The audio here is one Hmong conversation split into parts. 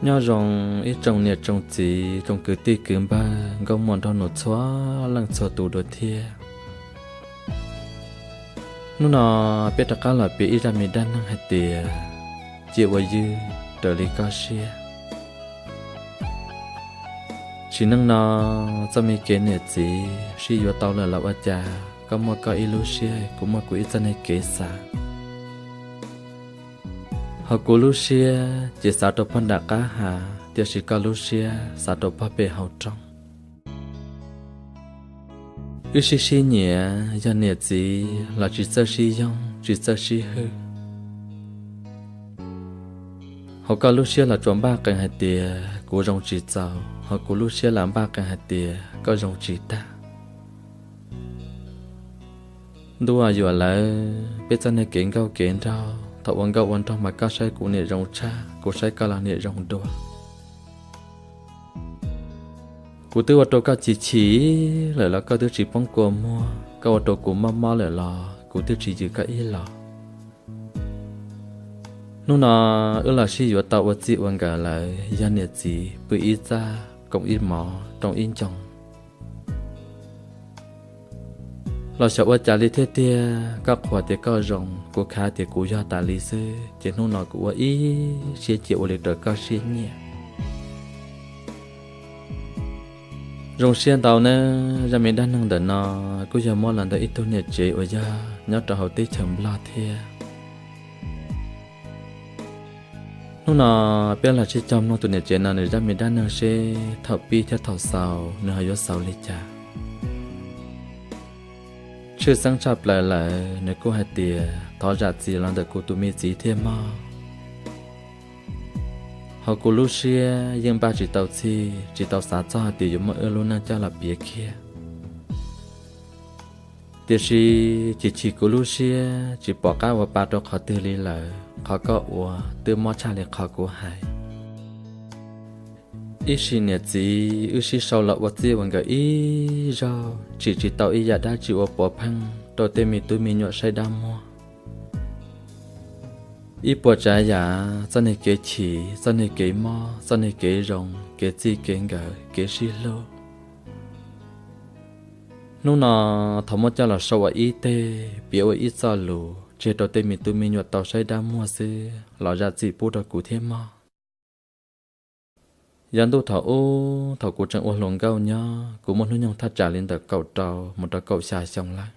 Nyob zoo ib tsoom niam tsoom txiv, tsoom kwv tij kwv npawg, nkauj muam nraug nus txhua leej txhua tus dua thiab. Hnub no peb rov qab los piav ib zaj me dab neeg hais tias cia ua ywg raws li koj siab. Sim neej no, txoj me kev niam txiv sib yuav tau lawm los ua cas koj muaj koj ib lub siab, kuv muaj kuv ib txoj niag kev xav. Ho kuv lub siab ces xav rau pog nram qab hav, tiam sis koj lub siab xav rau pog pem hauv roob. Wb sib sib nyiam yog niam txiv los tsis txawj sib yoog tsis txawj sib hwm. Hauv koj lub siab los tsuas npaj qees hais tias kuv zoo tsis txaus, ho kuv lub siab los npaj qees hais tias koj zoo tsis tag. Ntuj yuam lawv, peb txoj niag kev nkauj kev nraug, thaum ua nkauj ua nraug mas koj saib kuv niam zoo tshaj, kuv saib koj los niam zoo dua. Kuv twb ua rau koj chim chim lawm los koj twb tsis poob kua muag, koj ua rau kuv mob mob lawm los kuv twb tsis yws koj ib los. Hnub no wb los sib yuav tau ua txij ua nkawm lawm, yog niam txiv pw ib txaj, koom ib mov, roos ib ncoo. Los xyov ua cas li thiab tiag, koj qhuas tias koj zoo, kuv khav tias kuv yog tas li xwb, ces hnub no kuv ua ib siab cia ua li raws koj siab nyiam. Zoo siab ntau nawb, zaj me dab neeg ntawm no kuj yog muab los ntawm ib tug niam tsev uas yog nyob rau hauv teb chaws Nplog thiab. Hnub no peb los sib cog mloog tus niam tsev no nws zaj me dab neeg seb thaum pib thiab thaum xaus nws ho yuav xaus li cas. Tshwj xeeb tshaj plaws lawm nws kuj hais tias thov zam txim los ntawm kuv tus me txiv thiab mog. Ho kuv lub siab yeej npaj tsis tau txhij, tsis tau xav txog hais tias yuav muab wb lub neej coj los piav kiag. Tiam sis chim chim kuv lub siab tsis pom qab ua pa rau qhov twg li lawm, qhov koj ua twb mob tshaj li qhov kuv hais. Ib sim niam txiv wb sib sau los ua txij ua nkawm ib zaug, tsim tsis tau ib yam dab tsi ua puav pheej rau tej me tub me nyuam saib dab muag. Ib puas tsav yam, txoj niag kev chim, txoj niag kev mob, txoj niag kev zoo, kev txij kev nkawm, kev sib hlub, hnub no thov muab coj los sau ua ib teg, piav ua ib txoj lus tseg rau tej me tub me nyuam tau saib dab muag xwb los zam txim pub rau kuv thiab mog. Yav ntuj thaum ub thaum kuv tseem ua hluas nkauj nyob, kuv muaj hnub nyoog thaj tsam li ntawm kaum rau mus rau kaum xya xyoo lawm.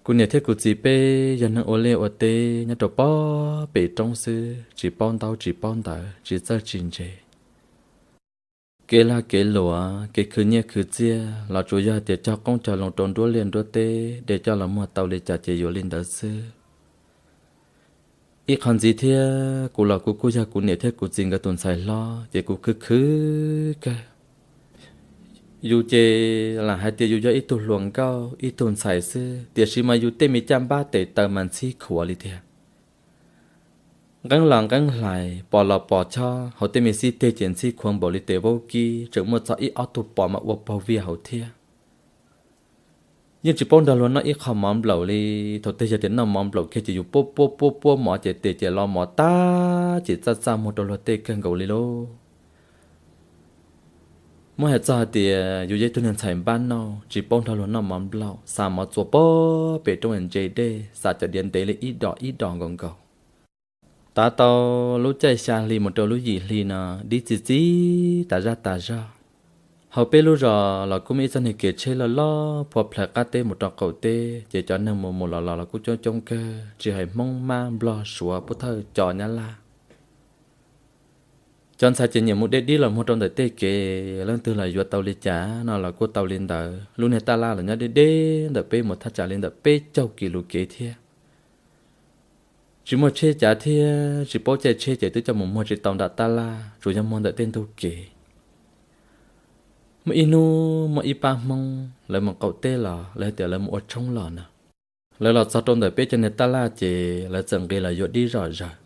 Kuv niam thiab kuv txiv peb yog neeg ua liaj ua teb nyob rau pob pem roob xwb, tsis paub ntaub tsis paub ntawv, tsis txawj tsis ntse. Kev lag kev luam, kev khwv nyiaj khwv txiaj los tsuas yog hais tias cog qoob cog loo rau nruab liaj nruab teb, de coj los muag tau li cas ces yuav li ntawd xwb. Ib qho ntxiv thiab kuv los kuv kuj yog kuv niam thiab kuv txiv nkawd tus ntxhais hlob ces kuv khwv khwv kawg. Yus ces lam hais tias yus yog ib tug hluas nkauj ib tug ntxhais xwb, tiam sis mas yus tej me caj npab tes taw mas ntxhib khuav li tiag. Nqeeb los nqeeb hlais, pos los pos chob, hauv tej me xib teg ces ntxhib khuav npaum li tes vaub kib, tseem muaj txog ib ob tug pos mas ua paug viaj hauv thiab. Yeej tsis paub nrog luag noj ib qho mov nplaum li, thaum twg yog tias noj mov nplaum kiag ces yus puab puab puab puab mov ces tes ces lo mov tag ces txaj txaj muag rau luag tej kawg nkaus li lauj. Muab hais txog hais tias yus yog ib tug niag ntxhais npab nauj tsis paub nrog luag noj mov nplaum, xa mov txuas pob pem roob ntse dej, xa cov diav ntev li ib dos ib dos nkaus nkaus. Tav tau lub caij xya hli mus rau lub yim hli no dib txi txiv tas zaj tas zog. Hauv peb lub zos los kuj muaj ib txoj niag kev tsheb loj loj phua plhaws qab teb mus rau qaum teb, ces cov neeg mus mus los los los kuj coob coob kawg, tsis hais Hmoob, Mab, Nplog, Suav, Pub Thawj, Co, Nyab Laj. Cov ntxhais ces nyiam mus de dib los muag rau ntawm tej kev, leej twg los yuav tau li cas no los kuj tau li ntawd. Lub niag taj laj los nyob deb deb ntawm peb mus thaj tsam li ntawm peb caug kis lus kev thiab. Tsis muaj tsheb cav thiab tsis paub caij tsheb ces twb coj mus muag tsis tau nram taj laj, tsuas yog muag ntawm tej ntug kev. Muaj ib hnub muaj ib pab Hmoob lawv mus qaum teb los lawv hais tias lawv mus ua tshoob los no. Lawv los txog rau ntawm peb cov niag taj laj ces lawv txawm nqis los yuav dib zom zaws.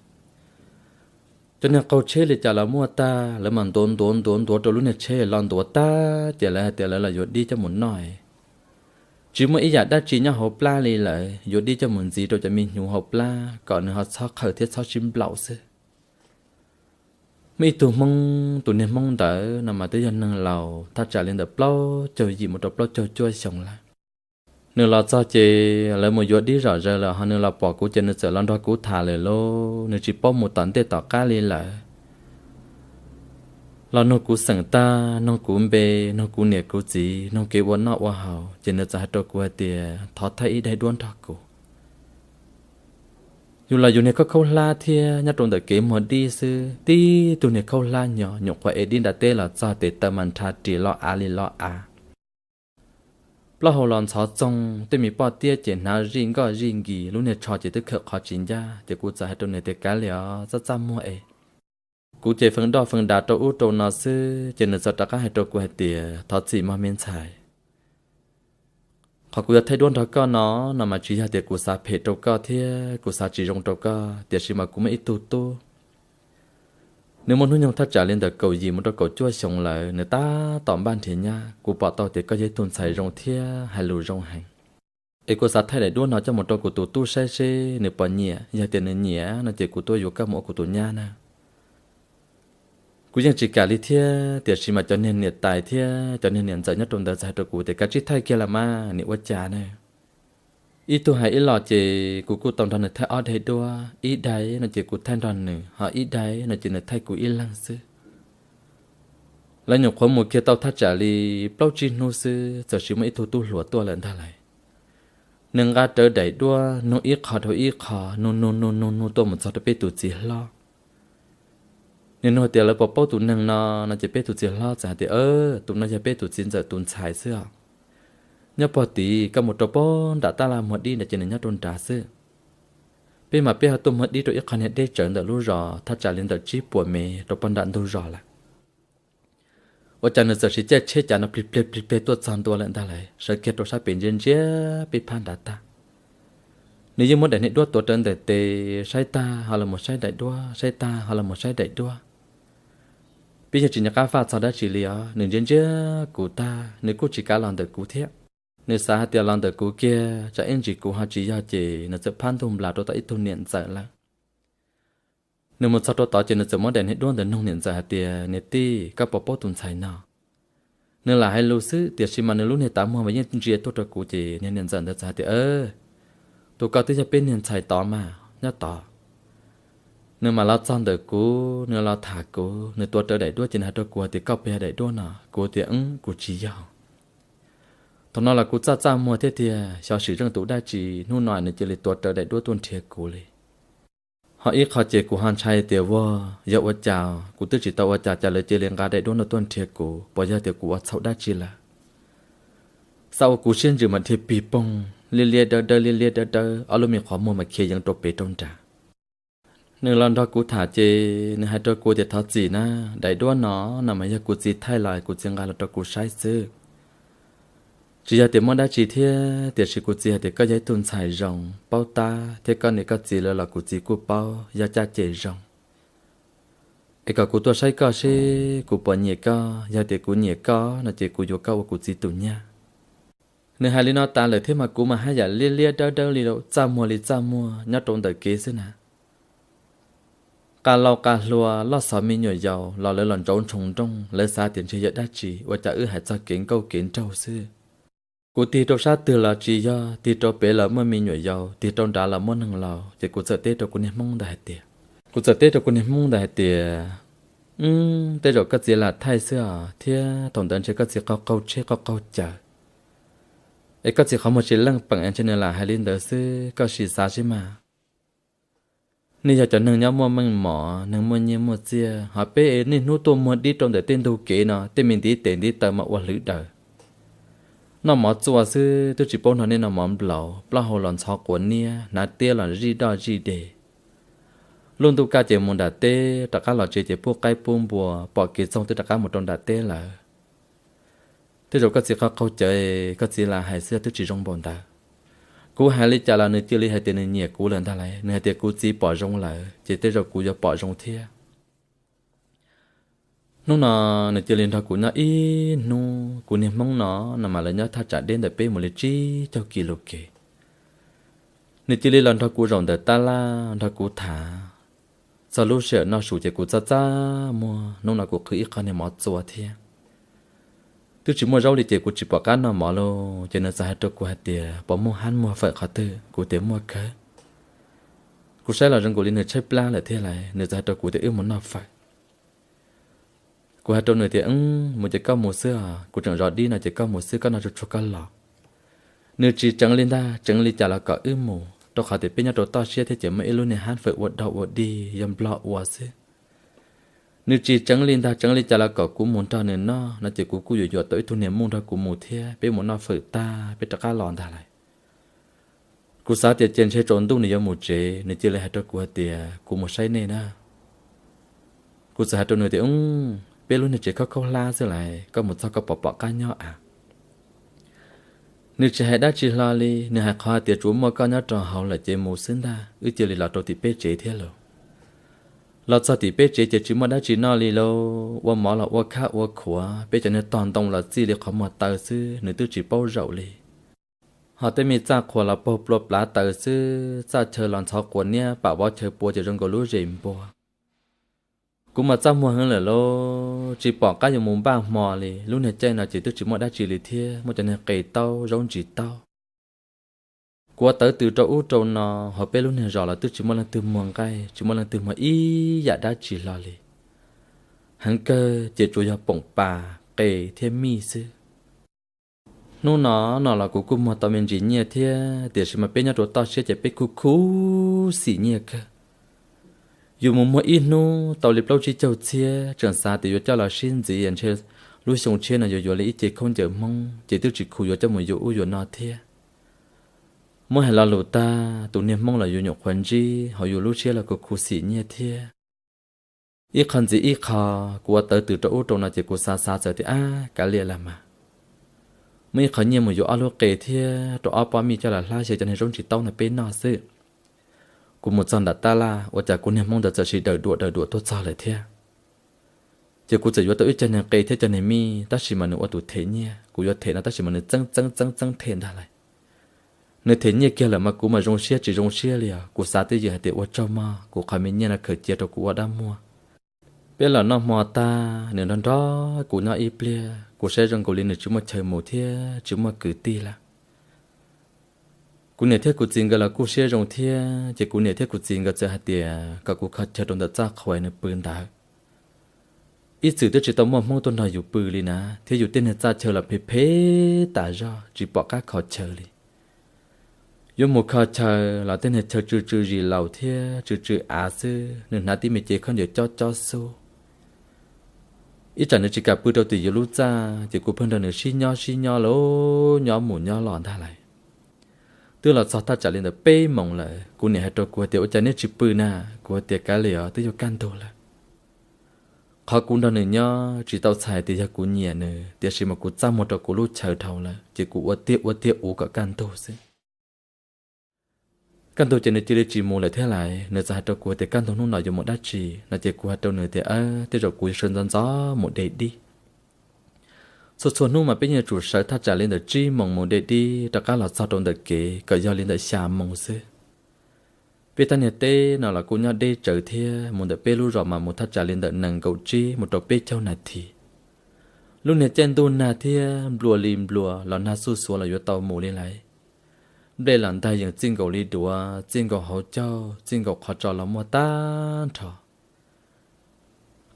Cov niag qaug tsheb li cas los muaj tag, lawv mas ntuav ntuav ntuav ntuav rau lub niag tsheb los ntuav tag ces lawv hais tias lawv los yuav dib coj mus noj. Tsis muaj ib yam dab tsi nyob hauv plab li lawm, yuav dib coj mus ntxiv rau cov me hnyuv hauv plab kom nws ho txhob qhawv thiab txhob sib nplaum xwb. Muaj ib tug Hmoob, tus niag Hmoob ntawd no mas twb yog neeg laus thaj tsam li ntawm plaub caug yim mus rau plaub caug cuaj xyoo lawm. Nws los txog ces lawv mus yuav dib zom zaws lawm ho nws los pom kuv ces nws txawm los nrog kuv tham lawm lauj. Nws tsis paub mus tom ntej tom qab li lawm. Los nug kuv xeem tag, nug kuv npe, nug kuv niam kuv txiv, nug kev ua noj ua haus ces nws txawm hais rau kuv hais tias thov thaij ib daim duab nrog kuv. Yus los yus niag khaub khaub hlab thiab nyob rau ntawm kev muag dib xwb, tib tug niag khaub hlab nyo nyuam qhuav ev dib nram teb los txog tes taw mas nrhav ris lo av li lo av. Plaub hau los ntxhov txoog, tej me poj tiab ces hnav zij nkoj zij nkis, lub niag tsho ces twb khawm qhov tsis ncaj ces kuv txawm hais rau nws tias kav liam os, txaj txaj muag es. Kuv ces feem doj feem dav rau ub rau no xwb ces nws txawm rov qab hais rau kuv hais tias thov txim mog me ntxhais. Qhov kuv yuav thaij duab nrog koj no, no mas tsis yog tias kuv xav phem rau koj thiab kuv xav tsis zoo rau koj, tiam sis mas kuv muaj ib tug tub, nws muaj hnub nyoog thaj tsam li ntawm kaum yim mus rau kaum cuaj xyoo lawm, nws tab tom npaj nrhiav nyab. Kuv pom tau tias koj yog ib tug ntxhais zoo thiab hais lus zoo heev. Es kuv xav thaij daim duab no coj mus rau kuv tus tub saib seb nws puas nyiam, yog tias nws nyiam no ces kuv tuaj yuav koj mus ua kuv tus nyab na. Kuv yeej tsis kam li thiab, tiam sis mas cov niag niam tais thiab cov niag niam ntxawm nyob rau ntawd txawm hais rau kuv tias kav tsij thaij kiag los mas, nim ua cas ne. Ib tug hais ib los ces kuv kuj tau nrog nws thaij ob daim duab, ib daim no ces kuv thaij nrog nws, ho ib daim no ces nws thaij kuv ib leeg xwb. Lawv nyuam qhuav mus kiag tau thaj tsam li plaub tsib hnub xwb, txawm sis muaj ib tug tub hluas tuaj lawm ntag lauj. Nws nqa rawv daim duab nug ib qho dhau ib qho, nug nug nug nug nug tuaj mus txog rau peb tus txiv hlob. Nws nug tias lawv puas paub tus neeg no, no ces peb tus txiv hlob txawm hais tias tus no yog peb tus txiv ntxawm tus ntxhais xwb os. Nyob pog tid, koj mus rau pog nram tab laj muag dib ntawd ces nws nyob rau nrad xwb. Peb mas peb ho tuaj muag dib rau ib qho niag deb tsawv ntawm lub zos thaj tsam li ntawm tsib puas mev rau pog nram ntug zos lawm. Ua cas nws txawm siv caij tsheb cav no plig pleg plig pleg tuaj txog ntua lawm ntag lauj, sawv kiag rau sab pem ntsia ntsia peb phab nrad tag. Nws yeej muab daim niag duab tuav rawv ntawm tes, saib tag ho los mus saib daim duab, saib tag ho los mus saib daim duab. Peb yeej tsis nco qab faj txog dab tsi li os, nws ntsia ntsia kuv tag nws kuj tsis kav los ntawm kuv thiab. Nws xav hais tias los ntawm kuv kiag tsam ib ntsis kuv ho tsis yog ces nws txawm phab ntug nplas rau tom ib tug niam ntxawm lawm. Nws mus txog rau tod ces nws txawm muab daim niag duab ntawd nug niam ntxawm hais tias niam tij, koj puas paub tus ntxhais no? Nws lam hais lus xwb tiam sis mas nws lub niag tav muag mas yeej ntsia tuaj rau kuv ces niag niam ntxawm ntawd txawm hais tias tus koj twb yog peb niag ntxhais tod mas nyob tod. Nws mam los txog ntawm kuv, nws los tham kuv, nws tuav rawv daim duab ces nws hais rau kuv hais tias koj puas yog daim duab no? Kuv tias kuv tsis yog. Thaum no los kuv txaj txaj muag thiab tiag, xyov sim zeej tus dab tsi hnub no nws cia li tuav rawv daim duab tuaj nrhiav kuv li. Ho ib qho ces kuv ho ntshai tias vag yog ua cas kuv twb tsis tau ua cas cas lawv cia li nqa daim duab no tuaj nrhiav kuv, puas yog tias kuv ua txhaum dab tsi lawm? Xav ua kuv siab ntsws mas dhia pig poog liab liab dawb dawb liab liab dawb dawb, ob lub me qhov muag mas khiav yeev rau pem rau nrad. Nws los nrog kuv tham ces nws hais rau kuv tias thov txim na, daim duab no, no mas yog kuv txiv thaij los kuv txiv nqa los rau kuv saib xwb. Tsis yog tias muaj dab tsi thiab, tiam sis kuv txiv hais tias koj yog ib tug ntxhais zoo, paub tab thiab koj niam koj txiv lawv los kuv txiv kuj paub, yog caj ces zoo. Es kom kuv tuaj saib koj seb kuv puas nyiam koj, yog tias kuv nyiam koj no ces kuv yuav koj ua kuv txiv tus nyab. Nws hais li no tas lawm thiab mas kuv mas haj yam liab liab dawb dawb li, txaj muag li txaj muag nyob rau ntawm kev xwb na. Qas laus qas hluas loj xov me nyuam yaus los lawv los ntsauv ntshoo nrooj, lawv xav tias ntshe yog dab tsi, ua cas wb hais txog kev nkauj kev nraug xwb. Kuv tig rau sab twg los tsis yog, tig rau pem los muaj me nyuam yaus, tig rau nrad los muaj neeg laus, ces kuv txawm teb rau kuv niag hmoob ntawd hais tias, kuv txawm teb rau kuv niag hmoob ntawd hais tias, tej zaum koj txiv lam thaij xwb os, thiab thaum ntawd ntshe koj txiv qaug qaug tsheb qaug qaug cawv, es koj txiv qhov muag tsis leej peem ntshe nws lam hais li ntawd xwb, koj sim xav seb mas. Nej yog cov neeg nyob muaj meej mom, neeg muaj nyiaj muaj txiaj, ho peb niaj hnub tuaj muag dib rau ntawm tej ntug kev no, tej me ntiv tes ntiv taw mas ua hwv daws. Noj mov txua xwb twb tsis paub nrog nej noj mov nplaum, plaub hau los ntxhov quav niab, hnav tiab los zij doj zij deg. Lub ntuj kaj ces mus nram teb, rov qab los tsev ces pub qaib pub npua, pom kev txoog twb rov qab mus rau nram teb lawm. Tej zaum koj txiv qaug qaug cawv, koj txiv lam hais xwb twb tsis zoo npaum ntawd. Kuv hais li cas los nws cia li hais tias nws nyiam kuv lawm ntag lauj, nws hais tias kuv txiv pom zoo lawm ces tej zaum kuv yuav pom zoo thiab. Hnub no nws cia li nrog kuv nyob ib hnub, kuv niag hmoob no, no mas lawv nyob thaj tsam deb ntawm peb mus li tsib caug kis lus kev. Nws cia li los nrog kuv zaum ntawm tab laj nrog kuv tham. Txog lub sij hawm noj su ces kuv txaj txaj muag, hnub no kuv qhwv ib qho niag mov txua thiab. Twb tsis muaj zaub li ces kuv tsis pom qab noj mov lauj, ces nws txawm hais rau kuv hais tias, puas muaj hab muag fawm qhov twg? Kuv tias muaj kawg. Kuv saib los zoo nkaus li nws tshaib plab lawm thiab lauj, nws txawm hais rau kuv tias wb mus noj fawm. Kuv hais rau nws tias, mus ces koj mus xwb os, kuv tseem zov dib no ces koj mus xwb, koj noj tsuag tsuag koj los. Nws tsis tseev li ntag, tseev li cas los kom wb mus, rau qhov tias peb nyob rau toj siab thiab ces muaj ib lub niag hab fawm ua dog ua dig yog nplog ua xwb. Nws tsis tseev li ntag, tseev li cas los kom kuv mus nrog nws noj no ces kuv kuj yuav yuam tau ib tug niag muj nrog kuv mus thiab, peb mus noj fawm tag peb rov qab los ntag lauj. Kuv xav tias ces ntshe tsaus ntuj nws yuav mus tsev, nws cia li hais rau kuv hais tias, kuv mus saib nej na. Kuv txawm hais rau nws tias, peb lub niag tsev khaub khaub hlab xwb lauj, koj mus txog koj pom pom qab nyob av. Nws tsis hais dab tsi hlo li, nws hais qhov hais tias tsuas muaj koj nyob rau hauv lawm ces mus xwb ntag, wb cia li los rau tim peb tsev thiab lauj. Los txog tim peb tsev ces tsis muaj dab tsi noj li lauj, ua mov los ua khab ua khuav, peb cov niag tog ntoo los txij li qhov muag taw xwb, nws twb tsis paub zaum li. Ho tej me txaj qhuas los paug plua plav taws xwb, txaj chaw los ntxhov quas niab, pam vov chaw pua ces zoo nkaus lub zes npua. Kuv mas txaj muag heev lawm lauj, tsis pom qab yuav mus npaj hmo li. Lub niag caij no ces twb tsis muaj dab tsi li thiab, muaj cov niag qe taub zaub ntsis taub. Kuv ua tawv tws rau ub rau no, hauv peb lub niag zos los twb tsis muaj leej twg muag nqaij, tsis muaj leej twg muag ib yam dab tsi hlo li. Heev kawg ces tsuas yog poom pas, qe thiab mij xwb. Hnub no no los kuv kuj muag tau me ntsis nyiaj thiab, tiam sis mas peb nyob rau toj siab ces peb khuv khuv xim nyiaj kawg. Yus mus muag ib hnub tau li plaub tsib caug txhiab, tseem xav tias yuav coj los sib ntxiv ntshe lub xyoo tshiab no yuav yuav li ib ce khaub ncaws Hmoob ces twb tsis khuv yuav coj mus yuav ub yuav no thiab. Muab hais lo lus tag, tus niag Hmoob los yus nyuam qhuav ntsib, hos yus lub siab los kuj khuv xim nyiaj thiab. Ib qho ntxiv ib qho, kuv ua tawv tws rau ub rau no ces kuv xav xav txawm tias, ab, kav liam los mas, muaj ib qho nyiaj mus yuav ob lub qe thiab rau ob pob mij coj los hlab xyaw cov niag zaub ntsis taub no peb noj xwb. Kuv mus txog nram tab laj ua cas kuv niag Hmoob ntawd txawm sis dawm duam dawm duam tuaj txog lawm thiab. Ces kuv txawm yuav tau ib cov niag qe thiab cov niag mij, tab sis mas nws ua tus them nyiaj, kuv yuav them no tab sis mas nws txeeb txeeb txeeb txeeb them ntag lauj. Nws them nyiaj kiag lawm mas kuv mas zoo siab tsis zoo siab li os. Kuv xav twj ywm hais tias ua tsaug mog, kuv qhov me nyiaj no khaws cia rau kuv ua dab muag. Peb los noj hmo tag, nws nrog nrog kuv nyob ib pliag, kuv saib zoo nkaus li nws tsis muaj chaw mus thiab tsis muaj kwv tij lawm. Kuv niam thiab kuv txiv nkawd los kuj siab zoo thiab, ces kuv niam thiab kuv txiv nkawd txawm hais tias kom kuv kho chaw rau ntawm txaj qhuas nws pw ntawd. Ib txwm twb tsis tau muaj Hmoob tuaj nrog yus pw li na, thiab yus tej niag txaj chaw los phem phem tas zog tsis pom qab kho chaw li. Yuav mus kho chaw los tej niag chaw tsw tsw zis laus thiab tsw tsw av xwb, nws hnav tib me cev khaub ncaws cob cob xub. Ib tsam nws tsis kam pw rau tim yus lub txaj ces kuv pheej nrog nws sib nyob sib nyob lauj, nyob mus nyob los ntag lauj. Twb los txog thaj tsam li ntawm peb moos lawm, kuv niam hais rau kuv hais tias ua cas neb tsis pw na? Kuv hais tias kav liam os, twb yuav kaj ntug lawm. Qhov kuv nrog nws nyob tsis tau txhais tias yog kuv nyiam nws, tiam sis mas kuv txaj muag rau kuv lub chaw dhau lawm ces kuv ua tiag ua tiag ua kom kaj ntug xwb. Kaj ntug ces nws cia li tsis mus lawm thiab lauj, nws txawm hais rau kuv tias kaj ntug hnub no yuav mus dab tsi no ces kuv hais rau nws tias tej zaum kuv yuav sawv ntxov ntxov mus de dib. Txhua txhua hnub mas peb yeej yuav tsum sawv thaj tsam li ntawm tsib moos mus de dib rov qab los txog rau ntawm kev kom yog li ntawm xya moos xwb. Peb tab niag teb no los kuj nyob deb tsawv thiab, mus ntawm peb lub zos mas mus thaj tsam li ntawm nees nkaum tsib mus rau peb caug nas this. Lub niag caij ntuj nag thiab nplua li nplua los nag xuj xuav los yuav tau mus li lauj. Nplej los ntag yees txij nkaus li duav, txij nkaus hauv caug, txij nkaus qhov tsos los muaj tag nrho.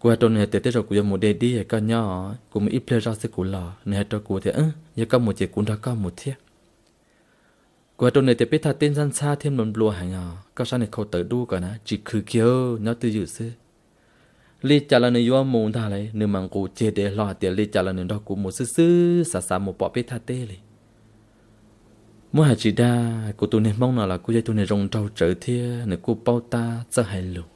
Kuv hais rau nws hais tias tej zaum kuv yuav mus de dib, koj nyob, kuv mus ib pliag zoj xwb kuv los. Nws hais rau kuv tias yog koj mus ces kuv nrog koj mus thiab. Kuv hais rau nws tias peb thaj teb ntxhab ntxhab thiab nplua nplua heev os, koj sab nws khau tawv dub kom na, tsis khwv kiag, nyob twj ywm xwb. Li cas los nws yuav mus ntag lauj, nws mas nqus ceg dev hlo hais tias li cas los nws nrog kuv mus xwb xwb, xav xav mus pom peb thaj teb li. Muab hais tsis dag, kuv tus niag Hmoob no los kuj yog ib tug niag zoo nraug tsawv thiab nws kuj paub tab txawj hais lus.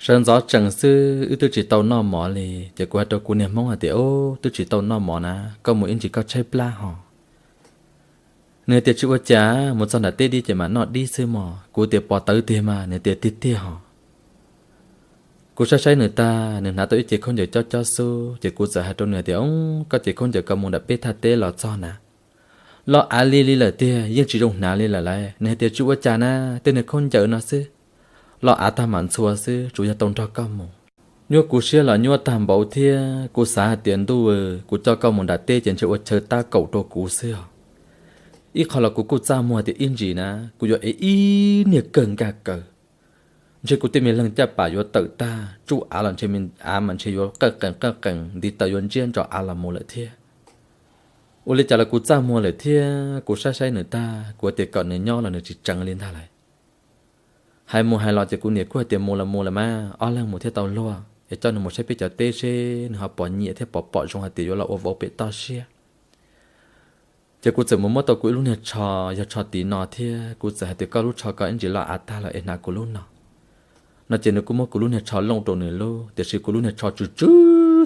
Sawv ntxov tsees xwb, wb twb tsis tau noj mov li, ces kuv hais rau kuv niag Hmoob hais tias, Ub, twb tsis tau noj mov na, koj mus ib ntsis koj tshaib plab hos. Nws tias tsis ua cas, mus txog nram teb dib ces mam noj dib xwb mog. Kuv tias pos tawv tiag mas, nws tias tiag tiag hos. Kuv saib saib nws tag, nws hnav tau ib cev khaub ncaws cob cob xub, ces kuv txawm hais rau nws tias, Ub, koj cev khaub ncaws koj mus nram peb thaj teb los txog na, los av li li lawm tiag, yeej tsis zoo hnav li lawm lauj. Nws hais tias tsis ua cas na, tej niag khaub ncaws no xwb, Los av tag mam ntxhua xwb, tsuas yog tau nrog koj mus. Nyuaj kuv siab los nyuaj tag npaum thiab, kuv xav hais tias ntuj, kuv coj koj mus nram teb ces ntshe ua chaw tab kaum rau kuv xwb os. Ib qho los kuv kuj txaj muag tias ib ntsis na, kuv yuav ev ib niag kawg nkag kaws, ntshe kuv tej me leeg caj pas yuav tawm tag, tsuj av los ntshe me av mas ntshe yuav qawj qees qawj qees, ntiv taws yuav ntsiab ntso av los mus lawm thiab. Ua li cas los kuv txaj muag lawm thiab, kuv saib saib nws tag, kuv tias kom nws nyob los nws tsis tseev li ntag lauj. Hais mus hais los ces kuv niam kuj hais tias mus los mus los mas, ob leeg mus thiaj tau luag, es coj nws mus saib peb cov teb seb nws ho pom nyiam thiab pom pom zoo hais tias yuav los ua vauv pem toj siab. Ces kuv txawm mus muab tau kuv ib lub niag tsho, yog tsho tiv no thiab, kuv txawm hais tias koj lub tsho ko ib ntsis los av tag los es hnav kuv lub no. No ces nws kuj muab kuv lub niag tsho looj rau nws lub, tiam sis kuv lub niag tsho tsw tsw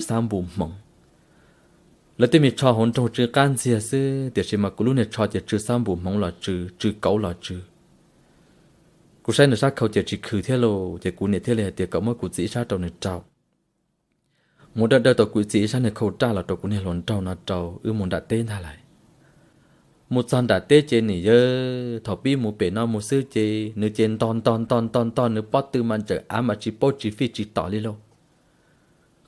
xab npus hmoov. Lawv tej me tsho hauv nroog tsw qab ntxiag xwb, tiam sis mas kuv lub niag tsho ces tsw xab npus hmoov los tsw, tsw kauv los tsw. Kuv saib nws sab khau ces tsis khwv thiab lauj, ces kuv niam thiaj li hais tias kom muab kuv txiv ib sab rau nws rau. Mus dawj dawj tau kuv txiv ib sab niag khau raj los rau kuv niag hluas nraug no rau wb mus nram teb ntag lauj. Mus txog nram teb ces nim yawg thaum pib mus pem no mus xwb ces nws ces ntog ntog ntog ntog ntog nws pob tw mas ntsawm av mas tsis paub tsis fij tsis tom li lauj.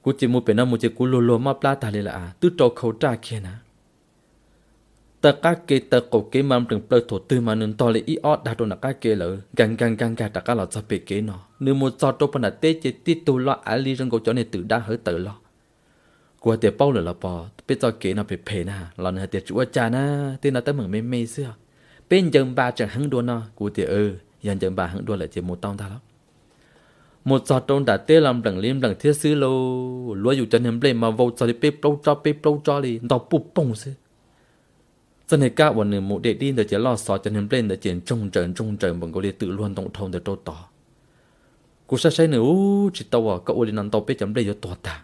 Kuv ces mus pem no mus ces kuv luag luag mob plab tag li lawm, twb rau khau raj kiag na. Taw qab ke taw qaum kev mas npleem plaws thaum twg mas nws ntog li ib ob dag rau nram qab ke lawm, nkag nkag nkag nkag rov qab los txog pem kev no. Nws mus txog rau pem nram teb ces tib tug lo av li zoo nkaus cov niag twm dab hawv tawm los. Kuv hais tias paub lawm los pog, peb txoj kev no phem phem na, los nws hais tias tsis ua cas na, tej no teeb meem me me xwb. Peb ncaws npas tseem heev dua no. Kuv tias yog ncaws npas heev dua lawm ces mus tau ntag lauj. Mus txog rau nram teb los npleem li npleem thiab xwb lauj, luav yus cov niag nplej mas vau txog li peb plaub tsob peb plaub tsob li ntog puj poog xwb. Txoj niag kab uas nws mus de dib ntawd ces loj xov cov niag nplej ntawd ces ntsoog ntsaws ntsoog ntsaws npaum nkaus li twm luag ntoo dhau ntawd rau tod. Kuv saib saib nws, u, tsis tau as, koj ua li no ntau peb cov nplej yuav tuag tag.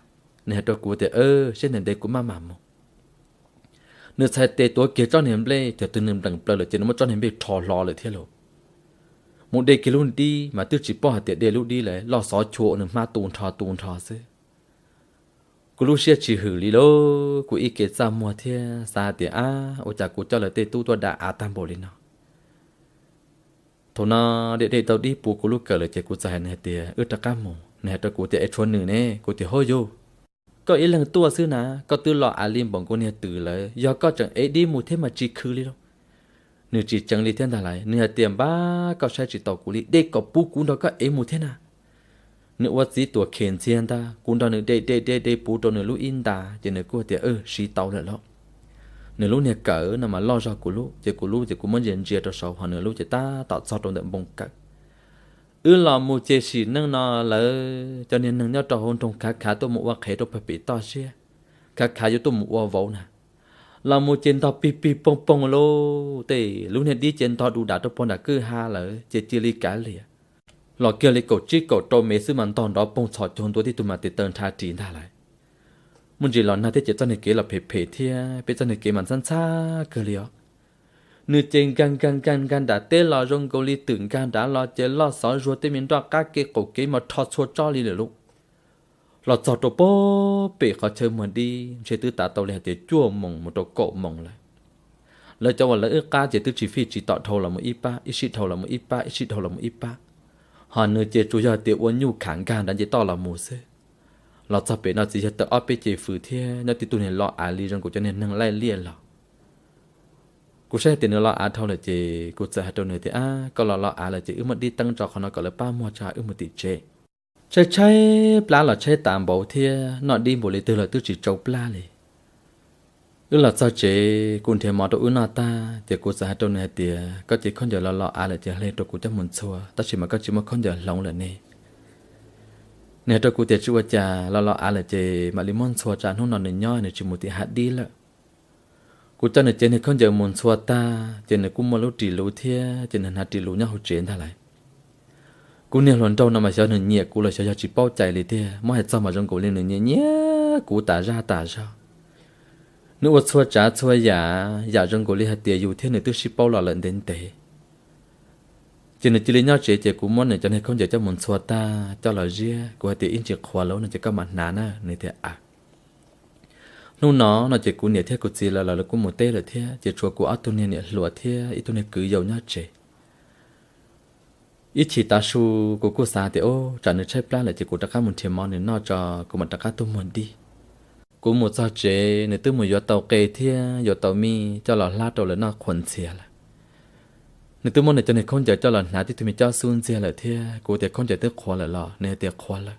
Nws hais rau kuv tias seb ntev ntev kuv maj mam mus. Nws txhais tes tuav kiag tsob niag nplej, thaum twg nws npleem plaws lawm ces nws muab tsob niag nplej rho hlo lawm thiab lauj. Mus de kiag lub dib mas twb tsis paub hais tias de lub dib lawm, loj xov chua uas nws hmab tu nrho tu nrho xwb. Kuv lub siab tsis hwm li lauj, kuv ib ke txaj muag thiab xav tias ab, ua cas kuv coj lawv tej tub tuaj da av tag npaum li no. Thaum no de de tau dib puv kuv lub kawm lawm ces kuv txawm hais nws hais tias wb rov qab mus. Nws hais rau kuv tias es tshuav nws ne? Kuv tias hauj yus, koj ib leeg tuaj xwb na, koj twb lo av li npaum nkaus niag twm lawm, yog koj tseem ev dib mus thiab mas tsis khwv li lauj. Nws tsis tseev li thiab ntag lauj, nws hais tias npab koj saib tsis taus kuv li, de kom puv kuv nrog koj ev mus thiab na. Nws ua txiv tuam khem ntxiag ntag, kuv nrog nws de de de de puv rau nws lub ib nta ces nws kuj tias siv tau lawm lauj. Nws lub niag kawm no mas loj zog kuv lub, ces kuv lub ces kuv muab ntsia ntsia rau saud, ho nws lub ces tab tom txog rau ntawm npoo kawm. Wb los mus ces sim neej no lawv cov niag neeg nyob rau hauv nroog khav khav tuaj mus ua qhev rau pem toj siab, khav khav yuav tuaj mus ua vauv na. Los mus ces ntog pig pig poog poog lauj, tej lub niag dib ces ntog du dav rau pog nram kwj ha lawm ces cia li kav liam. Los kiag li kaum tsib kaum rau mev xwb mas ntog nrov poog txhos caug ntua tib tug mas tes taw nrhav ris ntag lauj. Muaj ntsis los nag thiab ces txoj niag kev los phem phem thiab, peb txoj niag kev mas ntxhab ntxhab kawg li os. Nws ces nkag nkag nkag nkag nram teb los zoo nkaus li twm nkag nrad los ces loj xov zuag tej me nroj qab ke qaum kev mas rho txhua tsob li lawm lauj. Los txog rau pog pem qhov chaw muag dib ntshe twb tav tau li hais tias cuaj moos mus rau kaum moos lawm. Lawv cov uas lawv wb qab ces twb tsis fij tsis tom dhau los mus ib pab, ib sij dhau los mus ib pab, ib sij dhau los mus ib pab. Ho nws ces tsuas yog tias ua nyuj khav nkag nrad nce toj los mus xwb. Los txog pem no txiv yawg tawm ob peb ce fws thiab nyob tib tug niag lo av li zoo nkaus cov niag neeg laij liaj los. Kuv saib tias nws lo av dhau lawm ces kuv txawm hais rau nws tias ab, koj los lo av lawm ces wb muab dib teeb tso qhov no kom lawv pab muag tso wb mus tim tsev. Tshaib tshaib plab los tshaib tas npaum thiab, noj dib npaum li twg los twb tsis tsau plab li. Wb los txog tsev kuv nrhiav mov rau wb noj tag ces kuv txawm hais rau nws hais tias koj cev khaub ncaws los lo av lawm ces hle rau kuv coj mus ntxhua, tab sis mas koj tsis muaj khaub ncaws hloov lawm ne. Nws hais rau kuv tias tsis ua cas, los lo av lawm ces mam li muab ntxhua tsam hnub no nws nyob nws tsis mus tim hav dib lawm. Kuv coj nws cev niag khaub ncaws mus ntxhua tag ces nws kuj muaj lub ris luv thiab ces nws hnav ris luv nyob hauv tsev ntag lauj. Kuv niag hluas nraug no mas xyov nws nyiam kuv los xyov yog tsis paub cai li tiag, muab hais txog mas zoo nkaus li nws nyiam nyiam kuv tas zaj tas zog. Nws ua txhua tsav txhua yam, yam zoo nkaus li hais tias yus thiab nws twb sib paub los lawm ntev ntev. Ces nws cia li nyob tsev ces kuv muab nws cov niag khaub ncaws coj mus ntxhua tag coj los ziab, kuv hais tias ib ntsis qhuav lawm no ces koj mam hnav na, nws tias a. Hnub no no ces kuv niam thiab kuv txiv lawv los lawv kuj mus teb lawm thiab ces tshuav kuv ob tug niag niam hluas thiab ib tug niag kwv yau nyob tsev. Ib chim tav su kuv kuj xav tias, Ub, tsam nws tshaib plab lawm ces kuv rov qab mus nrhiav mov nws noj tso, kuv mam rov qab tuaj muag dib. Kuv mus txog tsev nws twb mus yuav tau qe thiab yuav tau mij coj los hlab rau lawv noj qhuav ntxhias lawm. Nws twb muab nws cov niag khaub ncaws coj los hnav tib tug me cab xub ntxiag lawm thiab. Kuv tias, Khaub ncaws twb qhuav lawm los? Nws hais tias, Qhuav lawm.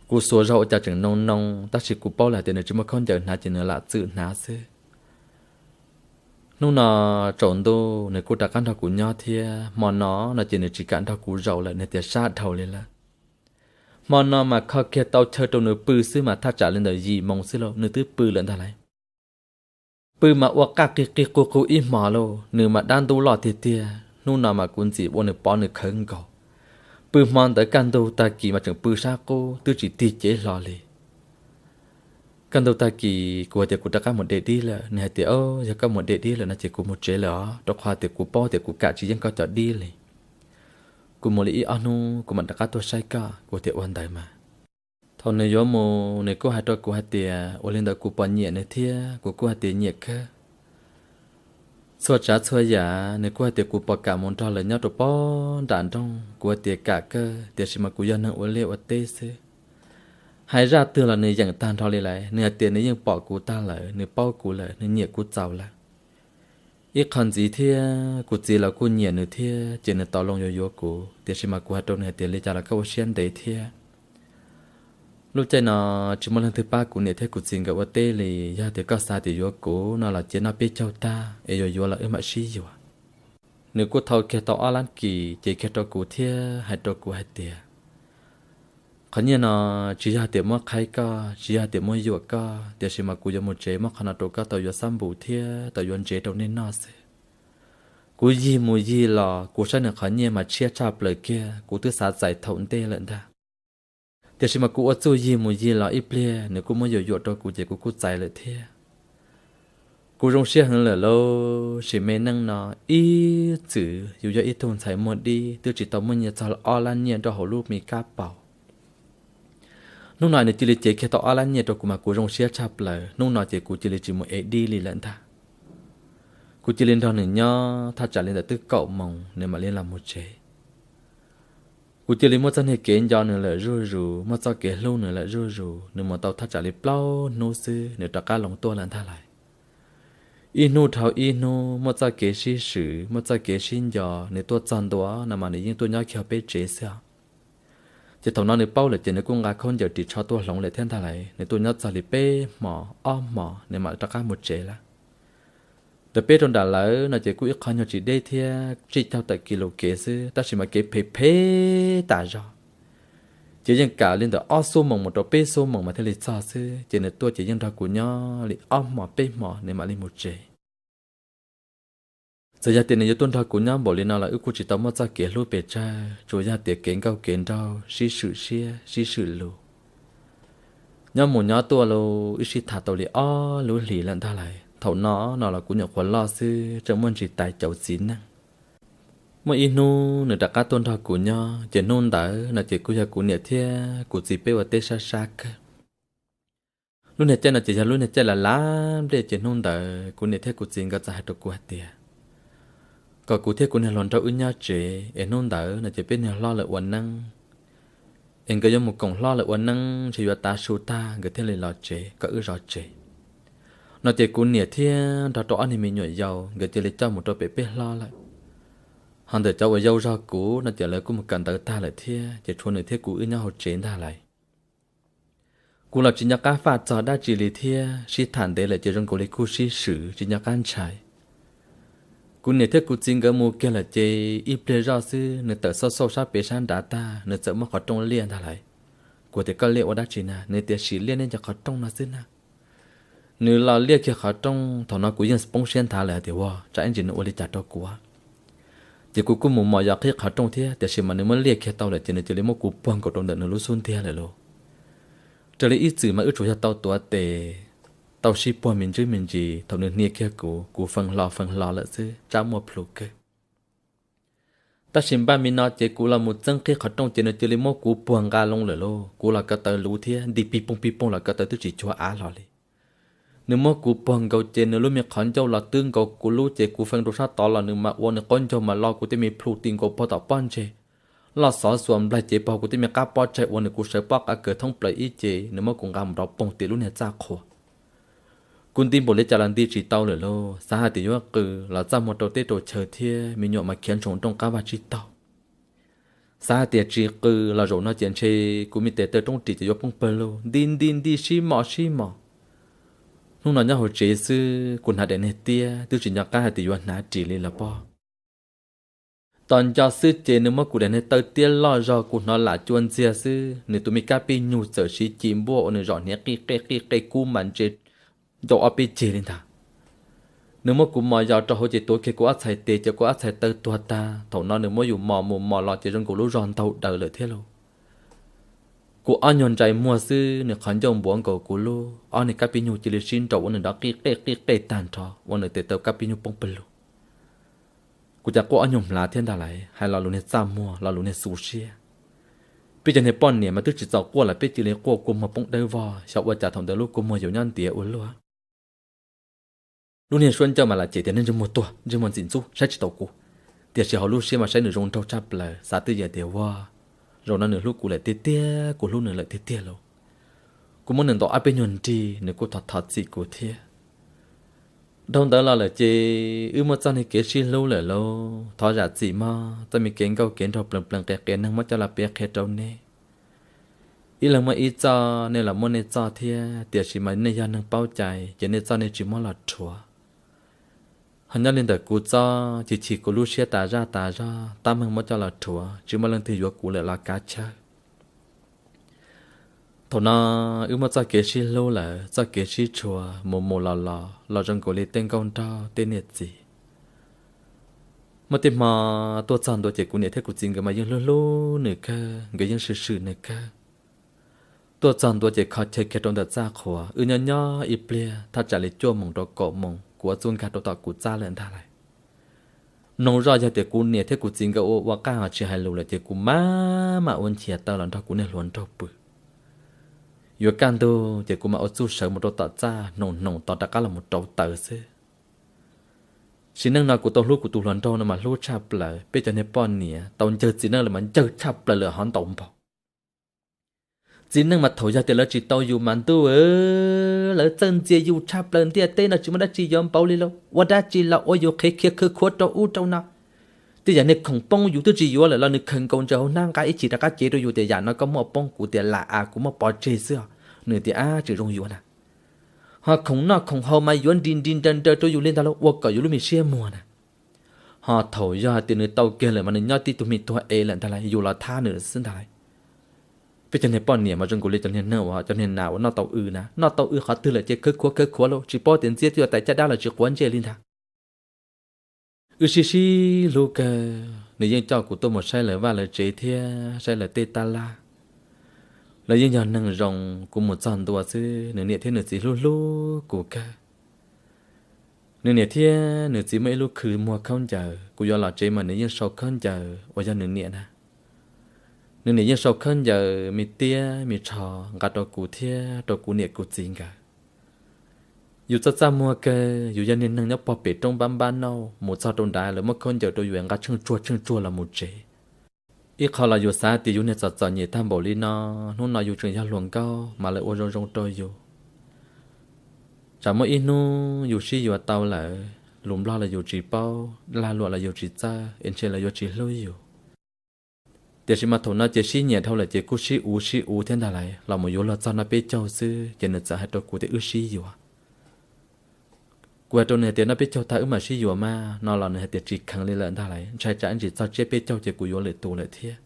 Kuv xuas zog ua cas tseem noo noo, tab sis kuv paub lawm hais tias nws tsis muaj khaub ncaws hnav ces nws lam txwm hnav xwb. Hnub no tsaus ntuj nws kuj rov qab nrog kuv nyob thiab. Hmo no no ces nws tsis kam nrog kuv zaum lawm, nws tias sab dhau li lawm. Hmo no mas kho kiag tau chaw rau nws pw xwb mas thaj tsam li ntawm yim moos xwb los nws twb pw lawm ntag lauj. Pw mas ua qaj qig qig qug qug ib hmos lauj, nws mas dab ntub loj tiag tiag. Hnub no mas kuv ntxim ua nws pov nws khawv nkaus. Pw hmo ntawd kaj ntug tag kis mas tseem pw sab qub twb tsis tig cev hlo li. Kaj ntug tag kis kuv hais tias kuv rov qab mus de dib lawm, nws hais tias, Au, yog koj mus de dib lawm no ces kuv mus tsev lawm os, rau qhov tias kuv paub tias kuv kam tsis yeej koj cov dib li. Kuv mus li ib ob hnub kuv mam rov qab tuaj saib koj. Kuv tias, Ua ntawd mas. Thaum nws yuav mus nws kuj hais rau kuv hais tias ua li ntawd kuv puas nyiam nws thiab, kuv kuj hais tias nyiam kawg. Txhua tsav txhua yam nws kuj hais tias kuv puas kam mus nrog lawv nyob rau pob nram nroog, kuv hais tias kam kawg, tiam sis mas kuv yog neeg ua liaj ua teb xwb. Hais zaj twg los nws yeem tag nrho li lawm, nws hais tias nws yeej pom kuv tag lawm, nws paub kuv lawm, nws nyiam kuv txaus lawm. Ib qho ntxiv thiab kuv txiv los kuj nyiam nws thiab ces nws tau loo yuav yuav kuv, tiam sis mas kuv hais rau nws hais tias li cas los koj ua siab ntev thiab. Lub caij no tsis muaj leej twg pab kuv niam thiab kuv txiv nkawd ua teb li, yog tias koj xav tias yuav kuv no los cia noj peb caug tag es yuav yuav los wb mam sib yuav. Nws kuj thau kiag tau ob lab kis ces kiag rau kuv thiab hais rau kuv hais tias qhov nyiaj no tsis yog tias muab qhaib koj, tsis yog tias muab yuam koj, tiam sis mas kuv yuav mus tsev muab qhov no rau koj tau yuav xab npum thiab tau yuav ntsev rau nej noj xwb. Kuv yig mus yig los kuv saib nws qhov nyiaj mas tshiab tshaj plaws kiag, kuv twb xav txais thaum ntej lawm ntag. Tiam sis mas kuv ua txuj yig mus yig los ib pliag nws kuj muab yuam yuam rau kuv ces kuv kuj txais lawm thiab. Kuv zoo siab heev lawm lauj, sim me neej no ib txwm yus yog ib tug ntxhais muag dib twb tsis tau muaj nyiaj txog ob lab nyiaj nrog hauv lub me kab paus. Hnub no nws cia li cev kiag tau ob lab nyiaj rau kuv mas kuv zoo siab tshaj plaws, hnub no ces kuv cia li tsis mus ev dib li lawm ntag. Kuv cia li nrog nws nyob thaj tsam li ntawm twb kaum moos nws mam li los mus tsev. Kuv cia li muaj txoj niag kev nco nws lawm zuj zus, muaj txoj kev hlub nws lawm zuj zus, nws mus tau thaj tsam li plaub hnub xwb nws rov qab loo tuaj lawm ntag lauj. Ib hnub dhau ib hnub muaj txoj kev sib swm, muaj txoj kev sib nco, nws tuaj txog ntua no mas nws yeej tuaj nyob kiag peb tsev xwb os. Ces thaum no nws paub lawm ces nws kuj nqa khaub ncaws ris tsho tuaj hloov lawm thiab ntag lauj, nws tuaj nyob txog li peb hmos ob hmos nws mam rov qab mus tsev lawm. Ntawm peb rau nram lawv no ces kuj ib qho nyuag tsis deb thiab tsib caug tawm kis lus kev xwb, tab sis mas kev phem phem tas zog. Ces yeej kam li ntawm ob xuab moos mus rau peb xuab moos mas thiaj li txog xwb, ces nws tuaj ces yeej nrog kuv nyob li ob hmos peb hmos nws mam li mus tsev. Txawm yog tias nws yuav tuaj nrog kuv nyob npaum li no los wb kuj tsis tau muaj txoj kev hlub pes tsawg, tsuas yog tias kev nkauj kev nraug, sib swm siab sib swm lus. Nyob mus nyob tuaj los wb sib tham tau li ob lub hlis lawm ntag lauj. Thaum no no los kuv nyuam qhuav loj xwb tseem muaj ntsis tais caum txiv neej. Muaj ib hnub nws rov qab tuaj nrog kuv nyob, ces hnub ntawd no ces kuj yog kuv niam thiab kuv txiv peb ua teb sab sab kawg. Lub niag caij no ces yog lub niag caij lav lav nplej, ces hnub ntawd kuv niam thiab kuv txiv nkawd txawm hais rau kuv hais tias kom kuv thiab kuv niag hluas nraug wb nyob tsev es hnub ntawd no ces peb niag hlob lawv ua neeb, es nkawd yuav mus koom hlob lawv ua neeb ntshe yuav tav su tag nkawd thiaj li los tsev kom wb zov tsev. No ces kuv niam thiab nrog rau ob niag me nyuam yaus nkawd cia li coj mus rau pem peb hlob lawm. Ho ntawm cov uas yau zog kuv no ces lawv kuj mus kawm ntawv tag lawm thiab, ces tshuav nws thiab kuv wb nyob hauv tsev ntag lauj. Kuv los tsis nco qab faj txog dab tsi li thiab, sib tham ntev lawm ces zoo nkaus li kuj sib swm tsis nco qab ntshai. Kuv niam thiab kuv txiv nkawd mus kiag lawm ces ib pliag zoj xwb nws tawm xauj xauj sab pem sab nrad tag nws txawm muab qhov rooj liaj ntag lauj. Kuv tias koj liaj ua dab tsi na? Nws tias sim liaj nej cov qhov rooj no xwb na. Nws los liaj kiag qhov rooj, thaum no kuv yeej poob siab nthav lawm hais tias ua tsam ib ntsis nws ua li cas rau kuv. Ces kuv kuj mus mos yos qhib qhov rooj thiab, tiam sis mas nws muab liaj kiag tau lawm ces nws cia li muab kuv puag nkaus rau ntawm nws lub xub ntiag lawm lauj. Raws li ib txwm mas wb tsuas yog tau tuav tes, tau sib puag me ntsis me ntsis, thaum nws hnia kiag kuv, kuv fee hlo fee hlo lawm xwb, tsab muaj plhus kawg. Tab sis npaj me no ces kuv los mus txeeb qhib qhov rooj ces nws cia li muab kuv puag nqa loo lawm lauj, kuv los ko taw luv thiab nti pig poog pig poog los ko taw twb tsis cuag av hlo li. Nws muab kuv puag nkaus ces nws lub me qhov ncauj los twb nkaus kuv lub, ces kuv feej rau sab tod los nws mas ua nws qaub ncaug mas lo kuv tej me plhu ti nkaus puag tom pob ntseg, loj xov xuas nplaig cev puag kuv tej me qab pob tsaig ua nws kuv sawv pob qa kawg thoob plaws ib ce, nws muab kuv nqa mus nrov poog tim lub niag txaj qhua. Kuv nti npaum li cas los nti tsis tau lawm lauj, xav hais tias yuav qw los txaj muag rau teb rau chaw thiab me nyuam mas khiav ntsoog nrooj qab vaj tsib taug. Xav hais tias tsis qw los zaum no ces ntshe kuv me tes taw roob ris ces yuav poob pawg lug, nti nti nti sib mos sib mos. Hnub no nyob hauv tsev xwb kuv hnav daim niag tiab twb tsis nco qab hais tias yuav hnav ris li los pob. Tos nco xwb ces nws muab kuv daim niag taw tiab loj zog kuv hnov lam cua ntxiag xwb, nws tus me kab pib nyug txawm siv ci npuaj ua nws zom hniav qij qej qij qej kub mas ntse ncau ob peb ceg li ntag. Nws muab kuv mos yos rau hauv ces tuav kiag kuv ob txhais tes, ces kuv ob txhais taw tuag tag. Thaum no nws muab yus mos mus mos los ces zoo nkaus lub zog ntaug daws lawm thiab lauj. Kuv ob nyuag ntsais muag xwb nws qhov ncauj npuav nkaus kuv lub, ob niag kab pib nyug cia li sib nraus ua nws nrov qij qej qij qej tag nrho ua nws tes taw kab pib nyug poob pawg lug. Kuv cas quaj ob nyuag hmlav thiab ntag lauj, hais lo lus niag txaj muag lo lus niag xu siab. Peb cov niag poj niam mas twb tsis txaus quaj lawm peb cia li quaj kua muag poob dawb vog, xyov ua cas thaum ntawd lub kua muag yuav nyob ntiav ua luaj. Lub niag suab ncauj mas lam cem tias nej ntsej muag tuag ntsej muag ntxim ntxub saib tsis taus kuv, tiam sis hauv lub siab mas saib nws zoo nraug tshaj plaws, xav twj ywm tias ua, zaum no nws hlub kuv lawm tiag tiag, kuv hlub nws lawm tiag tiag lauj. Kuv muab nws ntaus ob peb nyuag nrig nws kuj thov thov txim kuv thiab. Dhau ntawd los lawm ces wb muaj txoj niag kev sib hlub lawm lauj, thov zam txim mog, txoj me kev nkauj kev nraug plees plees qias qias neeg muab coj los piav qhia rau nej. Ib leeg muaj ib txoj, nej los muaj nej txoj thiab, tiam sis mas nej yog neeg paub cai ces nej txoj nej tsis muab los rhuav. Ho nyob li ntawm kuv txoj, chim chim kuv lub siab tas zaj tas zog, tab meeg muab coj los rhuav, tsis muaj leej twg yuav kuv lawm los kav chawj. Thaum no wb muaj txoj kev sib hlub lawm, txoj kev sib tshua mus mus los los los zoo nkaus li tej nkauj nraug tej niam txiv. Muaj tej hmo tuaj txog ntua ces kuv niam thiab kuv txiv nkawd mas yeej hlub hlub nws kawg, nkawd yeej swm swm nws kawg. Tuaj txog ntua ces kho chaw kiag rau ntawm txaj qhuav, wb nyob nyob ib pliag thaj tsam li cuaj moos rau kaum moos kuv ua txuj nkag rau tom kuv txaj lawm ntag lauj. Mloog zoj yog tias kuv niam thiab kuv txiv nkawd ua ua qaj ho tsis hais lus lawm ces kuv mam mam ua nchias taw los nrog kuv niag hluas nraug pw. Yuav kaj ntug ces kuv mam ua txuj sawv mus rau tom txaj hnoos hnoos tos rov qab los mus rauv taws xwb. Sim neej no kuv tau hlub kuv tus hluas nraug no mas hlub tshaj plaws, peb cov niag poj niam tau ncawg txiv neej lawm mas ncawg tshaj plaws lawm hov ntaus npaum. Txiv neej mas thaum yog tias lawv tsis tau yus mas ntuj, lawv txawj ntxias yus tshaj plaws, ntiaj teb no tsis muaj dab tsi yuav npaum li lauj, ua dab tsi los ua yus qhev khiav khawv khuav rau ub rau no. Tej yam niag khoom poob yus twb tsis yuav lawm los nws khaws nkaus ntsaws hauv hnab nqa ib chim rov qab cev rau yus tias yam no koj muaj poob, kuv tias lam as kuv muab pov tseg xwb os. Nws tias ab tseem zoo yuav na. Ho khoom noj khoom haus mas yuav nris nris nraws nraws rau yus li ntag lauj, ua kom yus lub me siab muag na. Ho thaum yog hais tias nws tau kiag lawm mas nws nyob tib tug me tuag ev lawm ntag lauj, yus los thab nws xwb ntag lauj. Peb cov niag poj niam mas zoo nkaus li cov niag neeg uas cov niag nas uas noj tau w na, noj tau w qhov twg lawm ces khawv khuav khawv khuav lauj, tsis paub tias ntxiab twb yuav tais caj dab los tsis quav ntsej li ntag. Wb sib sib hlub kawg, nws yeej coj kuv tuaj mus saib lawv vaj lawv tsev thiab saib lawv tej tab laj. Lawv yeej yog neeg zoo, kuv mus txog ntua xwb nws niam thiab nws txiv hlub hlub kuv kawg. Nws niam thiab nws txiv muaj ib lub khw muag khaub ncaws, kuv yuav los tsev mas nws yeej sau khaub ncaws uas yog nws niam na. Nws niam yeej sau khaub ncaws me tiab me tsho nqa rau kuv thiab rau kuv niam kuv txiv nkawd. Yus txaj txaj muag kawg, yus yog niag neeg nyob pog pem roob npab npab nauj, mus txog rau nrad lawv muab khaub ncaws rau yus es nqa tsheej tsuag tsheej tsuag los mus tsev. Ib qho los yus xav tias yus niag txom txom nyem tag npaum li no, hnub no yus tseem yog hluas nkauj mas lawv ua zoo zoo rau yus. Tsam muaj ib hnub yus sib yuav tau lawm, lus Nplog los yus tsis paub, lag luam los yus tsis txawj es ntshe lawv yuav tsis hlub yus. Tiam sis mas thaum no ces sib nyiam dhau lawm ces kuj sib uv sib uv thiab ntag lauj, los mus yuav luag txog noj peb caug xwb ces nws txawm hais rau kuv tias wb sib yuav. Kuv hais rau nws hais tias noj peb caug tag wb mam sib yuav mas no los nws hais tias tsis kheev li lawm ntag lauj, ntshai tsam ib ntsis txog tsiab peb caug ces kuv yuav lwm tus lawm thiab.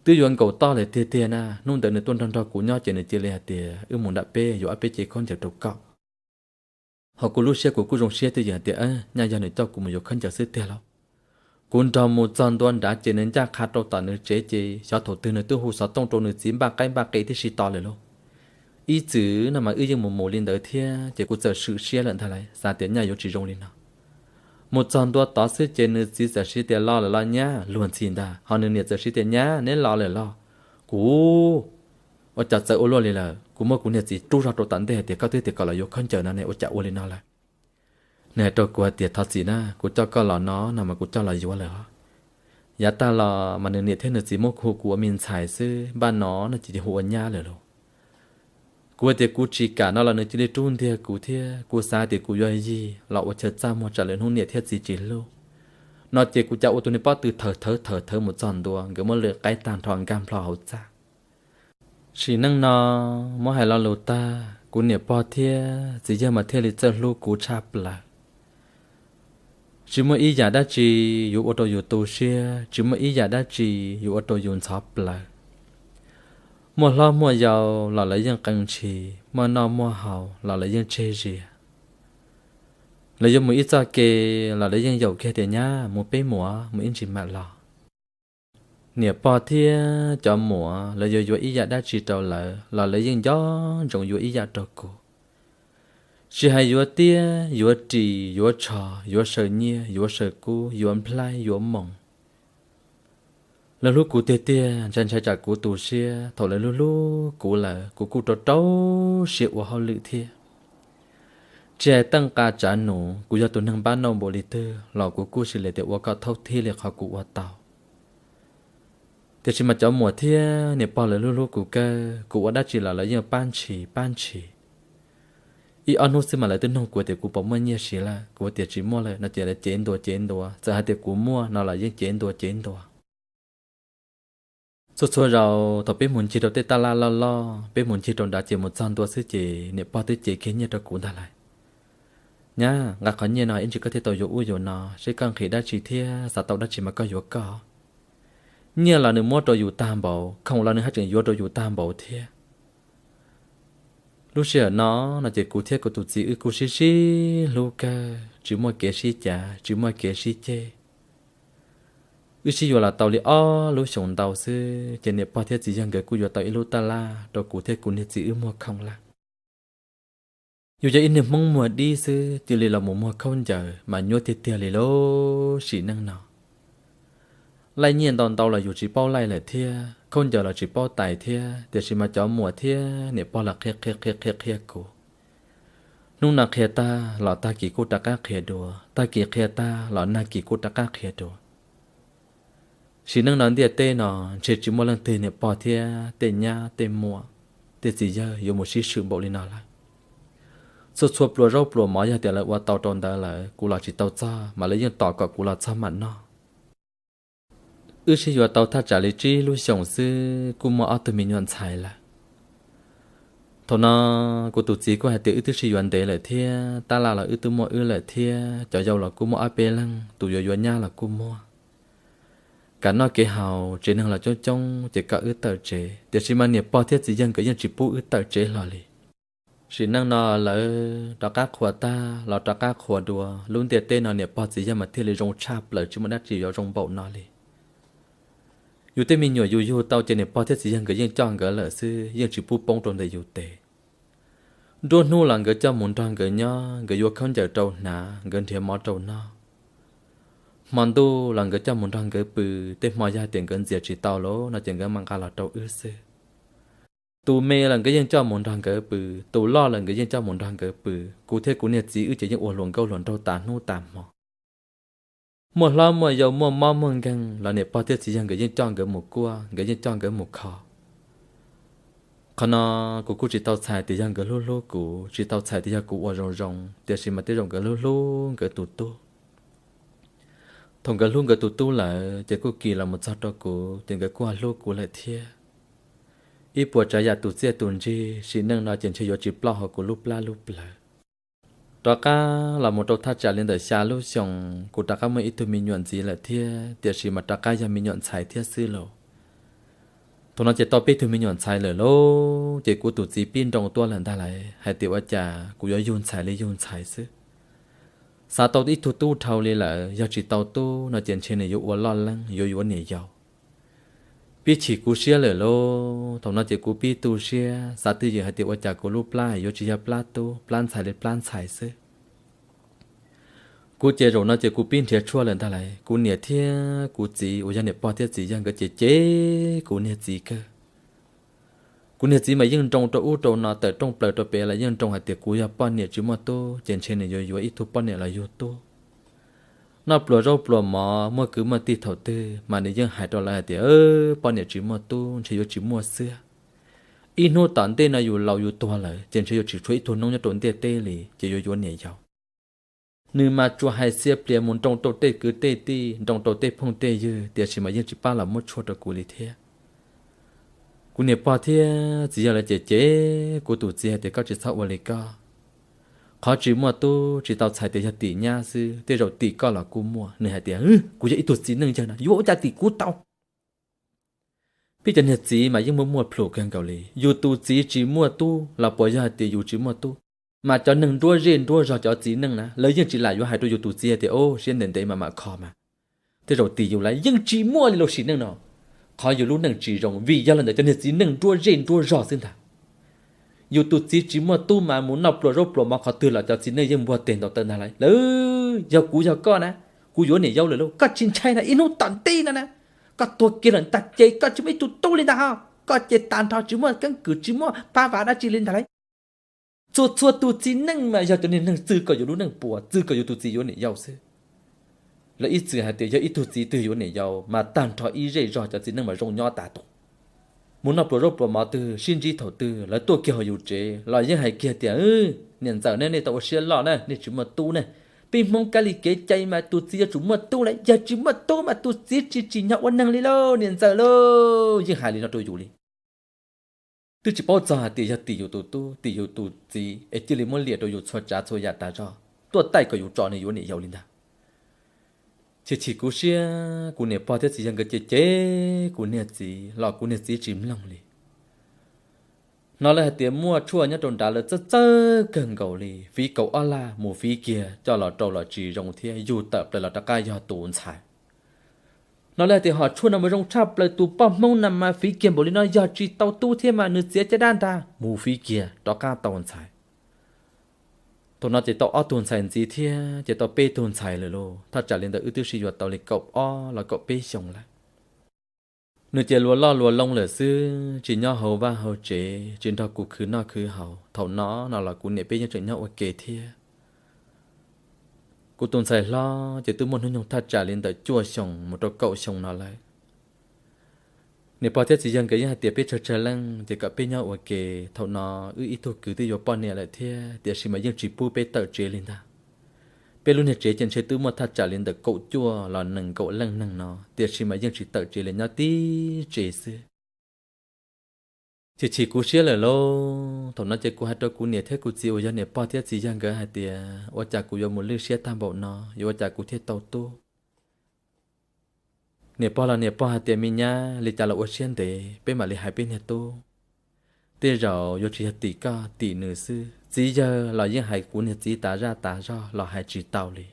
Twb yuav nkaum toj lawm tiag tiag na, hnub ntawd nws tuaj nrog nrog kuv nyob ces nws cia li hais tias wb mus nram peb yuav ob peb cev khaub ncaws rau koj. Ho kuv lub siab kuv kuj zoo siab twj ywm hais tias nyaj yog nws coj kuv mus yuav khaub ncaws xwb tiag lauj. Kuv nrog mus txog ntua nrad ces nws ncaj qha rau tom nws tsev ces xyov thaum twg nws twb hu xov tooj rau nws txiv npaj qaib npaj qe tib si tos lawm lauj. Ib txwm no mas wb yeej mus mus li ntawd thiab ces kuv txawm swm siab lawm ntag lauj, xav tias nyaj yuav tsis zoo li no. Mus txog ntua tod xwb ces nws txiv txawm siv tias los lawm los nyab, luag ntxhi ntag, ho nws niam txawm siv tias nyab neb los lawm los? Kuv Ua cas txawv ua luaj li lawm? Kuv muab kuv niag txiv rub zog rau tom ntej hais tias koj twb tias kom los yuav khaub ncaws no ne, ua cas ua li no lawm? Nws hais rau kuv hais tias thov txim na, kuv coj koj los no no mas kuv coj los yuav lawm os. Yav tag los mas nws niam thiab nws txiv muab hu kuv ua me ntxhais xwb, npaj no no ces hu ua nyab lawm lauj. Kuv hais tias kuv tsis kam no los nws cia li rub ntiag kuv thiab, kuv xav tias kuv yuav yig los ua chaw txaj muag tsam lwm hnub niam thiab txiv tsis hlub. No ces kuv cas ua tus niag pob tw thawv thawv thawv thawv mus txog ntua, nkawd muab lwm qaib tag nrho nkag nplho hauv txaj. Sim neej no muab hais lo lus tag, kuv niam pog thiab txiv yawg mas thiaj li txawj hlub kuv tshaj plaws. Tsis muaj ib yam dab tsi yuav ua rau yus tu siab, tsis muaj ib yam dab tsi yuav ua rau yus ntxhov plaws. Muaj hlob muaj yau los lawv yeej qee ntshis, muaj noj muaj haus los lawv yeej tseg zias. Lawv yuav mus ib txoj ke los lawv yeej yaum kiag tias nyab mus peb muam mus ib ntsis mam los. Niam pog thiab cov muam lawv yuav yuav ib yam dab tsi rau lawv los lawv yeej nco ntsoov yuav ib yam rau kuv. Tsis hais yuav tiab, yuav ris, yuav tsho, yuav saw nyiaj, yuav saw kub, yuav nplhaib, yuav moos. Lawv hlub kuv tiag tiag, ntshai ntshai tsam kuv tu siab. Thaum lawv hlub hlub kuv lawm, kuv kuj rau rau siab ua hauj lwm thiab. Tsis hais teej qa tsav num, kuv yog tus neeg npab nauj npaum li twg los kuv kuj sim li tias ua kom thaub thib li qhov kuv ua tau. Tiam sis mas cov muam thiab niam pog lawv hlub hlub kuv kawg, kuv ua dab tsi los lawv yeej pab ntshis pab ntshis. Ib ob hnub xwb mas lawv twb nug kuv tias kuv puas muaj nyiaj siv lawm, kuv tias tsis muaj lawm no ces lawv cev ntua cev ntua, txawm hais tias kuv muaj no los yeej cev ntua cev ntua. Txhua txhua zaus thaum peb mus ncig rau tej taj laj loj loj, peb mus ncig rau nrad ces mus txog ntua xwb ces niam pog twb cev kiag nyiaj rau kuv ntag lauj. Nyab, nqa qhov nyiaj no ib ntsis koj thiaj tau yuav ub yuav no, seb koj nqhis dab tsi thiab xav tau dab tsi mas koj yuav koj. Nyiaj los nws muab rau yus tag npaum, khoom los nws haj tseem yuav rau yus tag npaum thiab. Lub sij hawm no, no ces kuv thiab kuv tus txiv wb kuj sib sib hlub kawg, tsis muaj kev sib cav, tsis muaj kev sib ceg. Wb sib yuav los tau li ob lub xyoos ntau xwb ces niam pog thiab txiv yawg nkawd kuj yuav tau ib lub taj laj rau kuv thiab kuv niag txiv wb muag khoom lawm. Yus yog ib niag Hmoob muag dib xwb cia li los mus muag khaub ncaws mas nyuaj tiag tiag li lub sim neej no. Laij nyiaj ntau ntau los yus tsis paub laij lawm thiab, khaub ncaws los tsis paub tais thiab, tiam sis mas cov muam thiab niam pog los qhia qhia qhia qhia qhia kuv. Hnub no qhia tag los tag kis kuj rov qab qhia dua, tag kis qhia tag los nag kis kuj rov qab qhia dua. Sim neej no ntiaj teb no ntshe tsis muaj leej twg niam pog thiab tej nyab tej muam, tej txiv yawg yuav mus sib swm npaum li no lawm. Txhua txhua pluas zaub pluas mov yog tias lawv ua tau rau ntawd lawm kuv los tsis tau txog mas lawv yeej tos kom kuv los txog mam noj. Wb sib yuav tau thaj tsam li tsib lub xyoos xwb kuj muaj ob tug me nyuam ntxhais lawm. Thaum no kuv tus txiv kuj hais tias wb twb sib yuav ntev lawm thiab, tab laj los wb twb muaj wb lawm thiab, cov yau los kuj muaj ob peb leeg, tus yuav yuav nyab los kuj muaj. Kam noj kev haus, tsev neeg los coob coob ces kom wb tawm tsev, tiam sis mas niam pog thiab txiv yawg nkawd yeej tsis pub wb tawm tsev hlo li. Sim neej no lawv rov qab qhuas tag los rov qab qhuas dua, lub ntiaj teb no niam pog txiv yawg mas thiaj li zoo tshaj plaws, tsis muaj dab tsi yuav zoo npaum no li. Yus tej me nyuam yus yug tau ces niam pog thiab txiv yawg nkawd yeej coj nkawd lawm xwb, yeej tsis pub poob rau ntawm yus tes. Nruab hnub los nkawd coj mus nrog nkawd nyob, nkawd yuav khaub ncaws rau hnav, nkawd nrhiav mov rau noj. Hmo ntuj los nkawd coj mus nrog nkawd pw, tej hmo yog tias nkawd ntxias tsis tau lawm no ces nkawd mam nqa los rau wb xwb. Tus me los nkawd yeej coj mus nrog nkawd pw, tus loj los nkawd yeej coj mus nrog nkawd pw, kuv thiab kuv niag txiv wb ces yeej ua hluas nkauj hluas nraug tas hnub tas hmo. Muaj hlob muaj yau muaj mob muaj nkeeg los niam pog thiab txiv yawg nkawd yeej coj nkawd mus kuaj, nkawd yeej coj nkawd mus kho. Qhov no kuv kuj tsis tau txhais tias yog nkawd hlub hlub kuv, tsis tau txhais tias yog kuv ua zoo zoo, tiam sis mas tej zaum nkawd hlub hlub nkawd tus tub. Thaum nkawd hlub nkawd tus tub lawm ces kuj kis los mus txog rau kuv ces nkawd kuj hlub kuv lawm thiab. Ib puas tsav yam tus txiaj tus ntsig sim neej no ces ntshe yuav tsis ploj hauv kuv lub plab lub plawv. Rov qab los mus rau thaj tsam li ntawm xya lub xyoos kuv rov qab muaj ib tug me nyuam ntxiv lawm thiab, tiam sis mas rov qab yog me nyuam ntxhais thiab xwb lauj. Thaum no ces tau peb tug me nyuam ntxhais lawm lauj, ces kuv tus txiv pib nroo tuaj lawm ntag lauj, hais tias ua cas kuv yuav yug ntxhais li yug ntxhais xwb. Xav tau ib tug tub dhau li lawm, yog tsis tau tub no ces ntshe nws yuav ua loj leeb yuav yuav niam yau. Pib chim kuv siab lawm lauj, thaum no ces kuv pib tu siab, xav twj ywm hais tias ua cas kuv lub plab yuav tsis yog plab tub, plab ntxhais li plab ntxhais xwb. Kuv ces zaum no ces kuv pib nrhiav tshuaj lawm ntag lauj, kuv niam thiab kuv txiv uas yog niam pog thiab txiv yawg nkawd ces cem kuv niag txiv kawg. Kuv niag txiv mas yeej nroo rau ub rau no, tawm rooj plaws rau pem los yeej nroo hais tias kuv yog poj niam tsis muaj tub ces ntshe nws yuav yuav ib tug poj niam los yug tub. Noj pluas zaub pluas mov muaj kwv muaj tij thaum twg mas nws yeej hais rau lawv hais tias poj niam tsis muaj tub ntshe yuav tsis muaj xwb. Ib hnub tom ntej no yus laus yus tuag lawm ces ntshe yuav tsis tshuav ib tug noob nyob rau ntiaj teb li ces yuav yuav niam yau. Nws mas tsuas hais xiav plias mus nroo rau tej kwv tej tij, nroo rau tej phooj tej ywg, tiam sis mas yeej tsis pab los muab tshuaj rau kuv li thiab. Kuv niam pog thiab txiv yawg lawv ces cem kuv tus txiv hais tias koj tsis txhob ua li koj. Qhov tsis muaj tub tsis tau txhais tias yog tim nyab xwb, tej zaum tim koj los kuj muaj. Nws hais tias kuv yog ib tug txiv neej yawg na yuav ua cas tim kuv tau. Peb cov niag txiv mas yeej muaj muaj plhus kawg nkaus li. Yus tus txiv tsis muaj tub los puas yog hais tias yus tsis muaj tub? Mas cov neeg nruab zej nruab zog cov txiv neej na lawv yeej tsis lam yuav hais rau yus tus txiv hais tias o siab ntev ntev mas mam kho mas. Tej zaum tim yus lawv yeej tsis muaj li lub sim neej no. Qhov yus lub neej tsis zoo vim yog los ntawm cov niag txiv neej nruab zej nruab zog xwb ntag. Yus tus txiv tsis muaj tub mas mus noj pluas zaub pluas mov qhov twg los cov txiv neej yeej npuag teg ntaus taw ntag lauj. Lawv yog kuv yog koj na, kuv yuav niam yau lawm lauj, koj tsis ntshai na, ib hnub tom ntej no na, koj tuag kiag lawm ntag ces koj tsis muaj ib tug tub li ntag ho. Koj ces tag nrho tsis muaj keeb kwm tsis muaj pab vav dab tsi li ntag lauj. Txhua txhua tus txiv neej mas yog cov niag neeg txwj kom yus lub neej puas, txwj kom yus tus txiv yuav niam yau xwb. Lawv ib txwm hais tias yog ib tug txiv twg yuav niam yau mas tag nrho ib zej zog cov txiv neej mas zoo nyob tas tus. Mus noj pluas zaub pluas mov twg sib ntsib thaum twg lawv tuaj kiag hauv yus tsev los yeej hais kiag tias niam ntxawm ne, nej tau ua siab loj na, nej tsis muaj tub ne. Peb Hmoob kab li kev cai mas tus txiv yuav tsum muaj tub lawm, yog tsis muaj tub mas tus txiv tsis tsim nyog ua neeg li lauj niam ntxawm lauj, yeej hais li no rau yus li. Twb tsis paub txog hais tias yog tim yus tus tub tim yus tus txiv es cia li muab liam rau yus txhua tsav txhua yam tas zog, tuaj taij kom yus tso nws yuav niam yau li ntag. Chim chim kuv siab, kuv niam pog thiab txiv yawg nkawd cem cem kuv niag txiv los kuv niag txiv tsis mloog li. Hnov lawv hais tias muaj tshuaj nyob rau nrad lawv txawj txawj kawg nkaus li, fiv kaum ob laj mus fiv kiag coj los rau los tsis zoo thiab, yug tawm plaws los rov qab yog tus ntxhais. Hnov lawv hais tias hom tshuaj no mas zoo tshaj plaws, tus poj Hmoob no mas fiv kiag npaum li no yog tsis tau tub thiab mas nws txiav caj dab ntag, mus fiv kiag rov qab tau ntxhais. Thaum no ces tau ob tug ntxhais ntxiv thiab ces tau peb tug ntxhais lawm lauj. Thaj tsam li ntawd wb twb sib yuav tau li kaum ob los kaum peb xyoos lawm. Nws ces luas loj luas loo lawm xwb, tsis nyob hauv vaj hauv tsev, tsis nrog kuv khwv noj khwv haus. Thaum no no los kuv niam peb yeej tseem nyob ua ke thiab. Kuv tus ntxhais hlob ces twb muaj hnub nyoog thaj tsam li ntawm cuaj xyoos mus rau kaum xyoo no lawm. Niam pog thiab txiv yawg nkawd yeej hais tias peb tsawg tsawg leej ces kom peb nyob ua ke. Thaum no wb ib tug kwv twb yuav poj niam lawm thiab, tiam sis mas yeej tsis pub peb tawm tsev li ntag. Peb lub niag tsev ces ntshe twb muaj thaj tsam li ntawm kaum cuaj los nees nkaum leej neeg no, tiam sis mas yeej tsis tawm tsev li, nyob tib tsev xwb. Chim chim kuv siab lawm lauj. Thaum no ces kuv hais rau kuv niam thiab kuv txiv uas yog niam pog thiab txiv yawg nkawd hais tias ua cas kuv yuav mus lwj siab tag npaum no, yuav ua cas kuv thiaj tau tub. Niam pog los niam pog hais tias me nyab, li cas los ua siab ntev, peb mam li hais peb niag tub. Tej zaum yuav tsis yog tim koj tim nws xwb, txiv yawg los yeej hais kuv niag txiv tas zaj tas zog los hais tsis tau li.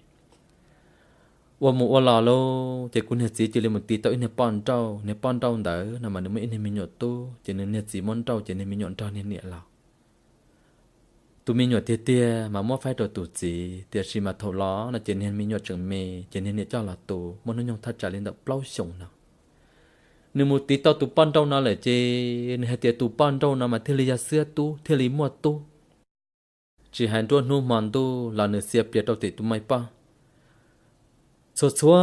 Ua mus ua los lauj, ces kuv niag txiv cia li mus tiv tau ib niag poj nrauj. Niag poj nrauj ntawd no mas nws muaj ib niag me nyuam tub, ces nws niag txiv muab nrauj ces niag me nyuam nrog niag niam los. Tus me nyuam tiag tiag mas muab faib rau tus txiv, tiam sis mas thaum los no ces niag me nyuam tseem me, ces niag niam coj los tu muaj hnub nyoog thaj tsam li ntawm plaub xyoos no. Nws mus tiv tau tus poj nrauj no lawm ces nws hais tias tus poj nrauj no mas thiaj li yog xwb tub, thiaj li muaj tub. Tsis hais nruab hnub hmo ntuj los nws xiav plias rau tim tus me poj. Txhua txhua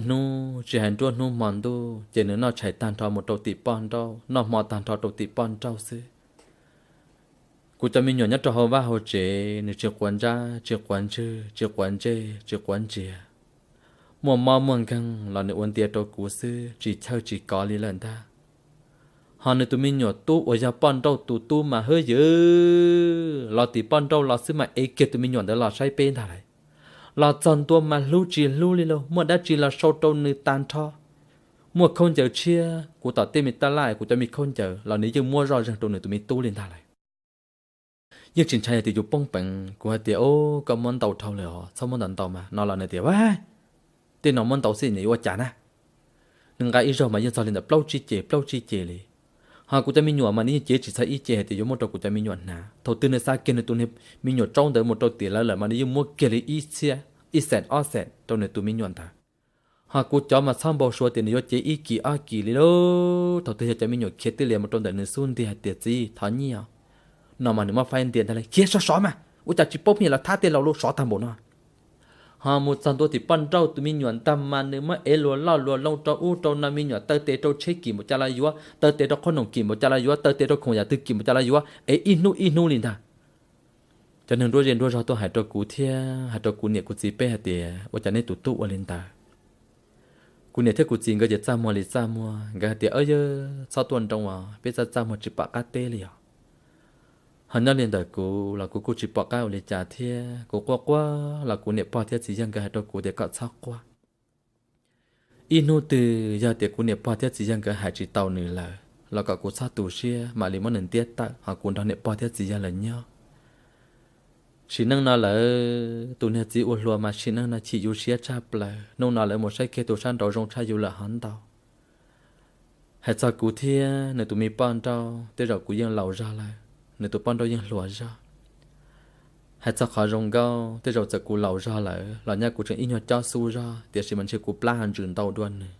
hnub, tsis hais nruab hnub hmo ntuj ces nws noj tshais tag nrho mus rau tim poj nrauj, noj hmo tag nrho rau tim poj nrauj xwb. Kuv cov me nyuam nyob rau hauv vaj hauv tsev, nws tsis quav ntsab, tsis quav ntswg, tsis quav ntsej, tsis quav ntsiag. Muaj mob muaj nkeeg los nws ua ntia rau kuv xwb, tsis chawj tsis kov li lawm ntag. Ho nws tus me nyuam tub uas yog poj nrauj tus tub mas hwb ywm, los tim poj nrauj los xwb mas ev kiag tus me nyuam ntawd los saib peb ntag lauj. Los txog ntua mas hlub tsis hlub li lauj, muaj dab tsi los sau rau nws tag nrho. Muaj khaub ncaws tshiab, kuv tom tej me taj laj, kuv cov me khaub ncaws los nws yeej muab zoj zeeg rau nws tus me tub li ntag lauj. Yeej tsis ntshai hais tias yus poob peev, kuv hais tias o, koj muab ntau dhau lawm os, txhob muab ntau ntau mas no los nws tias a, tej no muab ntau xwb nws yuav ua cas na. Nws nqa ib zaug mas yeej txog li ntawm plaub tsib ce, plaub tsib ce li. Ho kuv cov me nyuam mas nws yeej cev tsis txog ib ce hais tias yuav muab rau kuv cov me nyuam hnav. Thaum twg nws xa kiag nws tus me nyuam tsaub ntawd mus rau tim lawv lawm mas nws yeej muab kiag li ib txhiab, ib xees ob xees rau nws tus me nyuam ntawd. Ho kuv cov mas txhob npau suav tias nws yuav cev ib kis ob kis li lauj. Thaum twg yog cov me nyuam khiav tij lias mus rau ntawm nws xub ntiag hais tias txiv thov nyiaj no mas nws muab faib ntias ntag li, khiav sov sov mas ua cas tsis paub pheej los thab tej laus lub sov tag npaum no. Ho mus txog ntua tim poj nrauj tus me nyuam ntag mas nws muab ev luas loj luas loo rau ub rau no, me nyuam taw tes rau tsheb kim npaum cas los yuav, taw tes rau qhob noom kim npaum cas los yuav, taw tes rau khoom yam twg kim npaum cas los yuav, ev ib hnub ib hnub li ntag. Cov neeg nruab zej nruab zog tuaj hais rau kuv thiab hais rau kuv niam kuv txiv peb hais tias ua cas neb tus tub ua li ntawd. Kuv niam thiab kuv txiv nkawd ces txaj muag li txaj muag, nkawd hais tias, Yawg, txhob tuaj nroo os, peb txaj txaj muag tsis pom qab teb li os. Ho nyob li ntawm kuv los kuv kuj tsis pom qab ua li cas thiab, kuv quaj quaj los kuv niam pog thiab txiv yawg nkawd hais rau kuv tias kom txhob quaj. Ib hnub twg yog tias kuv niam pog thiab txiv yawg nkawd hais tsis tau nws lawm los kom kuv txhob tu siab, mam li muab nws ntiab tawm ho kuv nrog niam pog thiab txiv yawg lawv nyob. Sim neej no lawv tus niag txiv ua hluas mas sim neej no chim yus siab tshaj plaws. Hnub no lawv mus saib kiag tus sab nraud zoo tshaj yus lawm hov ntau. Hais txog kuv thiab nws tus me poj nrauj, tej zaum kuv yeej laus zog lawm, nws tus poj nrauj yeej hluas zog. Hais txog qhov zoo nkauj, tej zaum txawm kuv laus zog lawm los nyaj kuv tseem ib nyuag cob xub zog, tiam sis mas ntshe kuv plab ho ntsws ntau dua nws.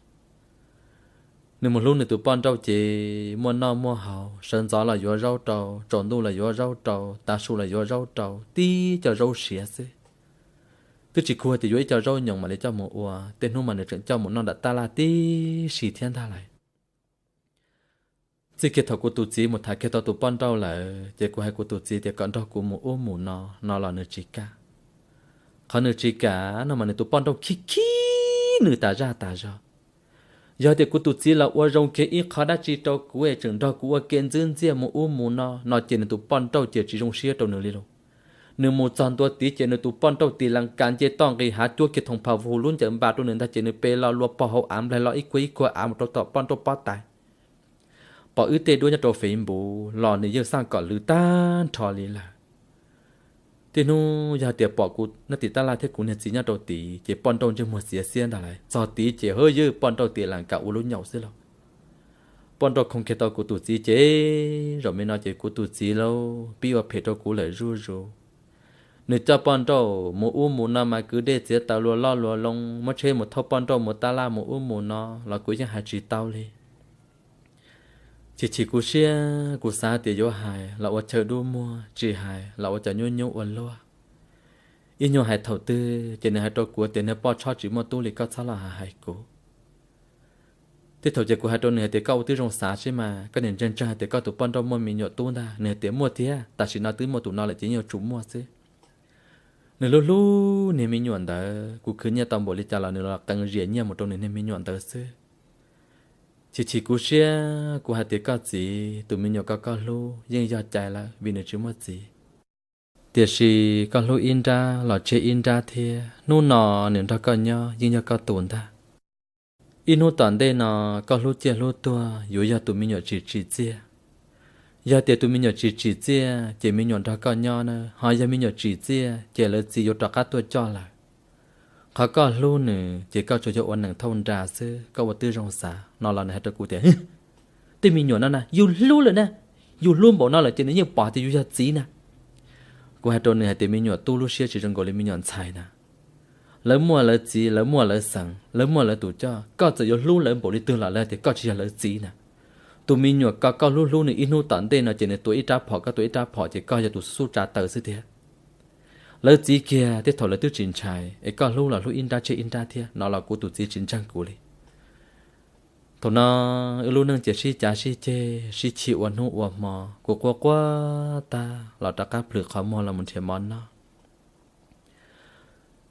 Nws mus hlub nws tus poj nrauj ces muaj noj muaj haus, sawv ntxov los yuav zaub rau, tsaus ntuj los yuav zaub rau, tav su los yuav zaub rau, tib co zaub siav xwb. Twb tsis khuv tias yuav ib co zaub nyoos mam li coj mus ua, tej hnub mas nws tseem coj mus noj nram tab laj tib si thiab ntag lais. Txij kiag thaum kuv tus txiv mus tham kiag tau tus poj nrauj lawm ces kuv hais kuv tus txiv tias kom nrog kuv mus ub mus no, no los nws tsis kam. Qhov nws tsis kam no mas nws tus poj nrauj khib khib nws tas zaj tas zog. Yog tias kuv tus txiv los ua zoo kiag ib qho dab tsi rau kuv es tseem nrog kuv ua ke ntxwb ntxiaj mus ub mus no, no ces nws tus poj nrauj ces tsis zoo siab rau nws li lauj. Nws mus txog ntua tid ces nws tus poj nrauj tis las kas nce toj nqis hav cuab kiag thoom pha vus lub ncaws npas rau nws ntag ces nws pe lo lua pog hauv av nplaig lo ib kuag ib kuag av mus rau tom poj nrauj pob tais. Pom wb tej duab nyob rau Facebook los nws yeej xaj kom lwv tag nrho li lawm. Tej hnub yog tias pom kuv nyob tim tab laj thiab kuv niag txiv nyob rau tid ces poj nrauj ntsej muag txiav xiab ntag lais, txog tid ces hwb ywg poj nrauj tis las kas ua lub nyaum xwb lauj. Poj nrauj khoo kiag tau kuv tus txiv ces zaum me no ces kuv tus txiv lauj pib ua phem rau kuv lawm zuj zus. Nws coj poj nrauj mus ub mus no mas kwv dej txiav taws luas loj luas loo, muab tsheb mus thauj poj nrauj mus tab laj mus ub mus no los kuv yeej hais tsis tau li. Chim chim kuv siab, kuv xav tias yuav hais los ua chaw dub muag, tsis hais los ua cov nyuab nyuab ua luaj. Ib nyuag hais thaum twg ces nws hais rau kuv tias niag poj tshob tsis muaj tub li koj txhob los hais kuv. Tej thaum ces kuv hais rau nws hais tias koj ua tib zoo xav seb mas koj niam ntseeg ntseeg hais tias koj tus poj nrauj muaj me nyuam tub ntag. Nws hais tias muaj thiab, tam sim no twb muaj tus no lawm ces yeej yuav tsum muaj xwb. Nws hlub hlub niag me nyuam ntawd, kuv khwv nyiaj tau npaum li cas los nws los qee ziam nyiaj mus rau nws niag me nyuam ntawd xwb. Chim chim kuv siab, kuv hais tias koj txiv, tus me nyuam koj koj hlub yeej yog cai lawm vim nws tsis muaj txiv. Tiam sis koj hlub ib nrab los tseg ib nrab thiab, hnub no nws nrog koj nyob yeej yog koj tus ntag. Ib hnub tom ntej no koj hlub ciaj hlub tuag yuav yog tus me nyuam tsis tsim txiaj. Yog tias tus me nyuam tsis tsim txiaj ces me nyuam nrog koj nyob na, ho yog me nyuam tsim txiaj ces lawv txiv yuav rov qab tuaj coj lawm. Qhov koj hlub nws ces koj tsuas yog ua neeg thauj nra xwb, koj ua tib zoo xav no los nws hais rau kuv tias, tej me nyuam no na yus hlub lawm na, yus hlub npaum no lawm ces nws yeej pom tias yus yog txiv na. Kuv hais rau nws hais tias me nyuam tub lub siab tsis zoo nkaus li me nyuam ntxhais na. Lawv muaj lawv txiv, lawv muaj lawv xeem, lawv muaj lawv tus coj, koj txawm yuav hlub lawv npaum li twg los lawv tias koj tsis yog lawv txiv na. Tus me nyuam koj koj hlub hlub nws ib hnub tom ntej no ces nws tuav ib rab phom koj tuav ib rab phom ces koj yog tus xub tsav taw xwb tiag. Lawv txiv kiag tej thaum lawv twb tsis ntshai es koj hlub los hlub ib nrab tseg ib nrab thiab no los kuv tus txiv tsis ntseeg kuv li. Thaum no wb lub neej ces sib cav sib ceg sib chim ua hnub ua hmo, kuv quaj quaj tag los rov qab plhws qhov muag los mus nrhiav mov noj.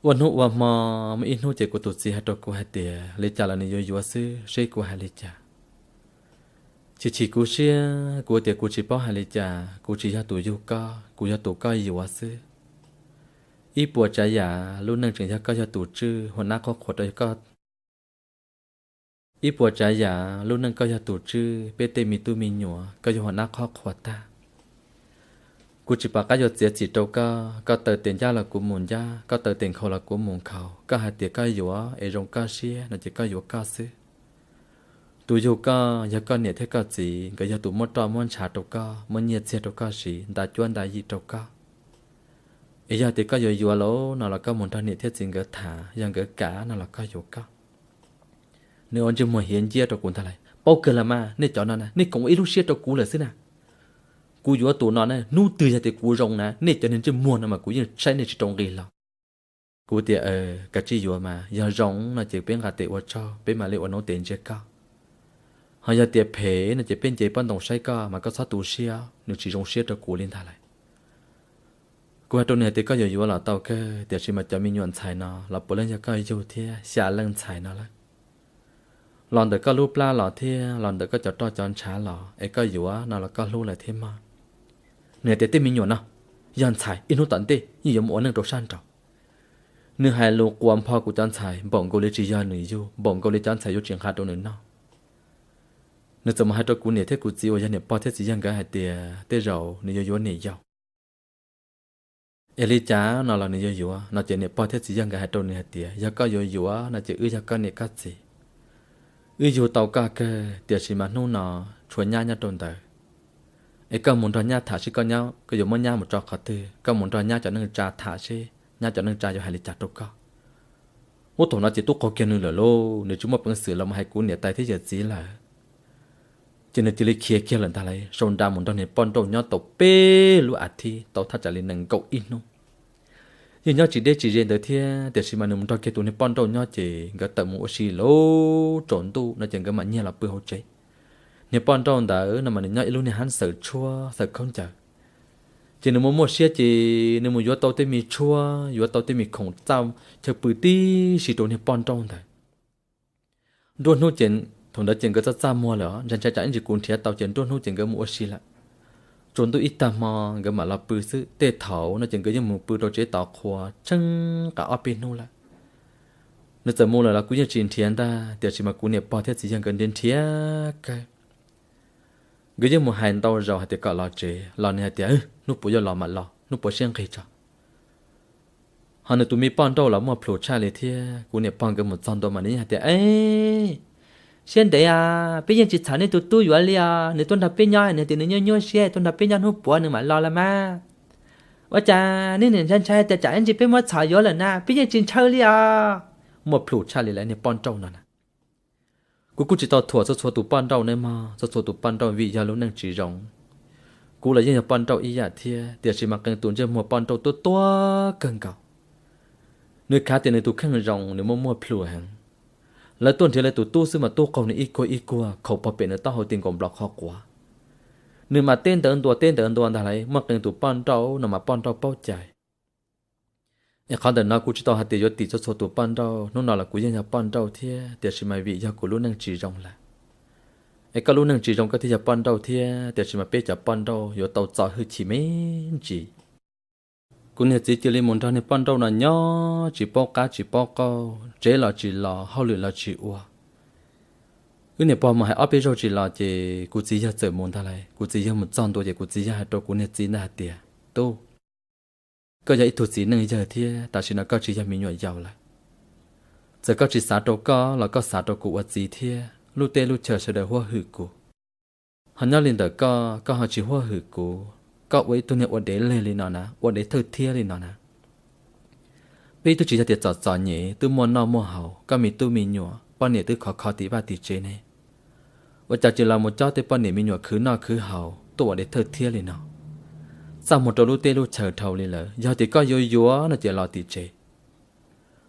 Ua hnub ua hmo, muaj ib hnub ces kuv tus txiv hais rau kuv hais tias li cas los nws yuav yuav xwb seb kuv hais li cas. Chim chim kuv siab, kuv tias kuv tsis paub hais li cas, kuv tsis yog tus yug koj, kuv yog tus koj yuav xwb. Ib puas tsav yam lub neej tseem yog koj yog tus tswj, hua nab qhuab qhuas rau koj. Ib puas tsav yam lub neej koj yog tus tswj, peb tej me tub me nyuam koj yuav hua nab qhuab qhuas tag. Kuv tsis pom qab yuav txiav txim rau koj, koj taw tes ncab los kuv mus ncab, koj taw tes nkhaus los kuv mus nkhaus, koj hais tias koj yuav es zoo koj siab no ces koj yuav koj xwb. Tus yug koj yog koj niam thiab koj txiv, nkawd yog tus muab roj muab ntshav rau koj, muab nyiaj txiag rau koj siv, nta cuab nta yim rau koj. Es yog tias koj yuav yuav lawm no los koj mus nrog niam thiab txiv nkawd tham, yog nkawd kam no los koj yuav koj. Nws ua ntsej muag hiav nciab rau kuv ntag lauj. Paub kawg los mas, nej cov no na, nej koom ua ib lub siab rau kuv lawm xwb na. Kuv yuav tus no na, hnub twg yog tias kuv zoo na, nej cov niag ntsej muag no mas kuv yeej saib nej tsis rau nqi los. Kuv tias, kav tsij yuav mas, yog zoo no ces peb nqa tes ua tsaug, peb mam li ua noob tes ntsia koj. Ho yog tias phem no ces peb nce pob ntoo saib koj mas koj txhob tu siab, nws tsis zoo siab rau kuv li ntag lauj. Kuv hais rau nws hais tias koj yuav yuav los tau kawg, tiam sis mas cov me nyuam ntxhais no los puav leej yog koj yug thiab xya leej ntxhais no lawm. Los ntawm koj lub plab los thiab los ntawm koj cov roj cov ntshav los es koj yuav no los koj hlub lawm thiab mog. Nws hais tias tej me nyuam no yog ntxhais, ib hnub tom ntej yeej yuav mus ua neej rau sab nraud. Nws hais lus quas npho kuv cov ntxhais npaum nkaus li tsis yog nws yug, npaum nkaus li cov ntxhais yuav tsis nqa rau nws noj. Nws txawm mus hais rau kuv niam thiab kuv txiv uas yog niam pog thiab txiv yawg nkawd hais tias tej zaum nws yuav yuav niam yau. Es li cas no los nws yuav yuav no ces niam pog thiab txiv yawg nkawd hais rau nws hais tias yog koj yuav yuav no ces wb yog koj niam koj txiv, wb yug tau koj kawg, tiam sis mas hnub no tshuav nyab nyob rau ntawd. Es koj mus nrog nyab tham seb koj yuav muab nyab mus tso qhov twg, koj mus nrog nyab cov neej tsa tham seb nyab cov neej tsa yuav hais li cas rau koj. Ub, thaum no ces tub qaug kiag nws lawm lauj, nws tsis muaj peev xwm los mus hais kuv niam tais thiab yawm txiv lawm. Ces nws cia li khiav kiag lawm ntag lauj, sau nra mus nrog niag poj nrauj nyob tau peb lub as thiv, tau thaj tsam li nees nkaum ib hnub. Yeej nyob tsis deb tsis ze ntawd thiab, tiam sis mas nws mus nrog kiag tus niag poj nrauj nyob ces nkawd tawm mus ua si lauj, tsaus ntuj no ces nkawd mam nyiag los pw hauv tsev. Niag poj nrauj ntawd no mas nws nyob ib lub niag hab xawm tshuab xawm khaub ncaws. Ces nws muaj muaj siab ces nws mus yuav tau tej me tshuab, yuav tau tej me khoom txaj chaw pw tib si rau niag poj nrauj ntawd. Nruab hnub ces, thaum ntawd ces nkawd txaj txaj muag lawm, ntshai ntshai tsam ib ntsis kuv nrhiav tau ces nruab hnub ces nkawd mus ua si lawm. Tsaus ntuj ib tag hmo nkawd mam los pw xwb, tej thaum no ces nkawd yeej mus pw rau tsev tos qhua tsheej qab ob peb hnub lawm. Nws txawm mus lawm los kuv yeej tsis nrhiav ntag, tiam sis mas kuv niam pog thiab txiv yawg nkawd nrhiav nrhiav kawg. Nkawd yeej mus hais ntau zaus hais tias kom los tsev los nws hais tias hnub puas yuav los mam los, hnub puas siab nqig tso. Ho nws tus me poj nrauj los muaj plhus tshaj li thiab, kuv niam pog nkawd mus txog ntua mas nws yeej hais tias, Eb, siab ntev os, peb yeej tsis txhawj nej tus tub yuav li os, nws tuaj nrog peb nyob nws tias nws nyuaj nyuaj siab tuaj nrog peb nyob hnub puav nws mam los los mas. Ua cas nej niaj ntshai ntshai tias tsam ib ntsis peb muab txhom yuav lawm na, peb yeej tsis ntshaw li os. Muaj plhus tshaj li lawm niag poj nrauj no na. Kuv kuj tsis tau thuam txhua txhua tus poj nrauj ne mog, txhua txhua tus poj nrauj vim yog lub neej tsis zoo. Kuv los yeej yog poj nrauj ib yam thiab, tiam sis mas qee tus ntsej muag poj nrauj tuab tuab kawg nkaus. Nws khav tias nws tus kheej zoo, nws muaj muaj plhus heev. Lawv tuaj nrhiav lawv tus tub xwb mas tub qaug nws ib kuag ib kuag, khaus pog pem nws taub hau ti nkaus nplos qhov quav. Nws mas teb ntawd ntua teb ntawd ntua ntag lauj, muaj qee tus poj nrauj no mas poj nrauj paub cai. Es qhov ntawm no kuv tsis tau hais tias yuav tim txhua txhua tus poj nrauj, hnub no los kuv yeej yog poj nrauj thiab, tiam sis mas vim yog kuv lub neej tsis zoo lawm. Es koj lub neej tsis zoo koj thiaj yog poj nrauj thiab, tiam sis mas peb cov poj nrauj yuav tau txo hwj chim me ntsis. Kuv niag txiv cia li mus nrog niag poj nrauj no nyob tsis paub qab tsis paub qauj, tsev los tsis los, hauj lwm los tsis ua. Wb niam pog mus hais ob peb zaug tsis los ces kuv txiv yawg txawm mus ntag lauj. Kuv txiv yawg mus txog ntua ces kuv txiv yawg hais rau kuv niag txiv ntag hais tias, Tub, koj yog ib tug txiv neej yawg thiab, tam sim no koj tsis yog me nyuam yaus lawm. Txawm koj tsis xav rau koj los koj xav rau kuv ua txiv thiab, lub teb lub chaw sawv daws huab hwm kuv. Ho nyob li ntawm koj, koj ho tsis huab hwm kuv, koj ua ib tug niag ua dev leg li no na, ua dev thawj thiab li no na. Peb twb tsis yog tias txom txom nyem, twb muaj noj muaj haus, koj me tub me nyuam, poj niam twb khov kho tim vaj tim tsev ne. Ua cas tsis los mus coj tej poj niam me nyuam khwv noj khwv haus tuaj ua dev thawj thiab li no? Txaj muag rau lub teb lub chaw dhau li lawm, yog tias koj yuav yuav no ces los tim tsev.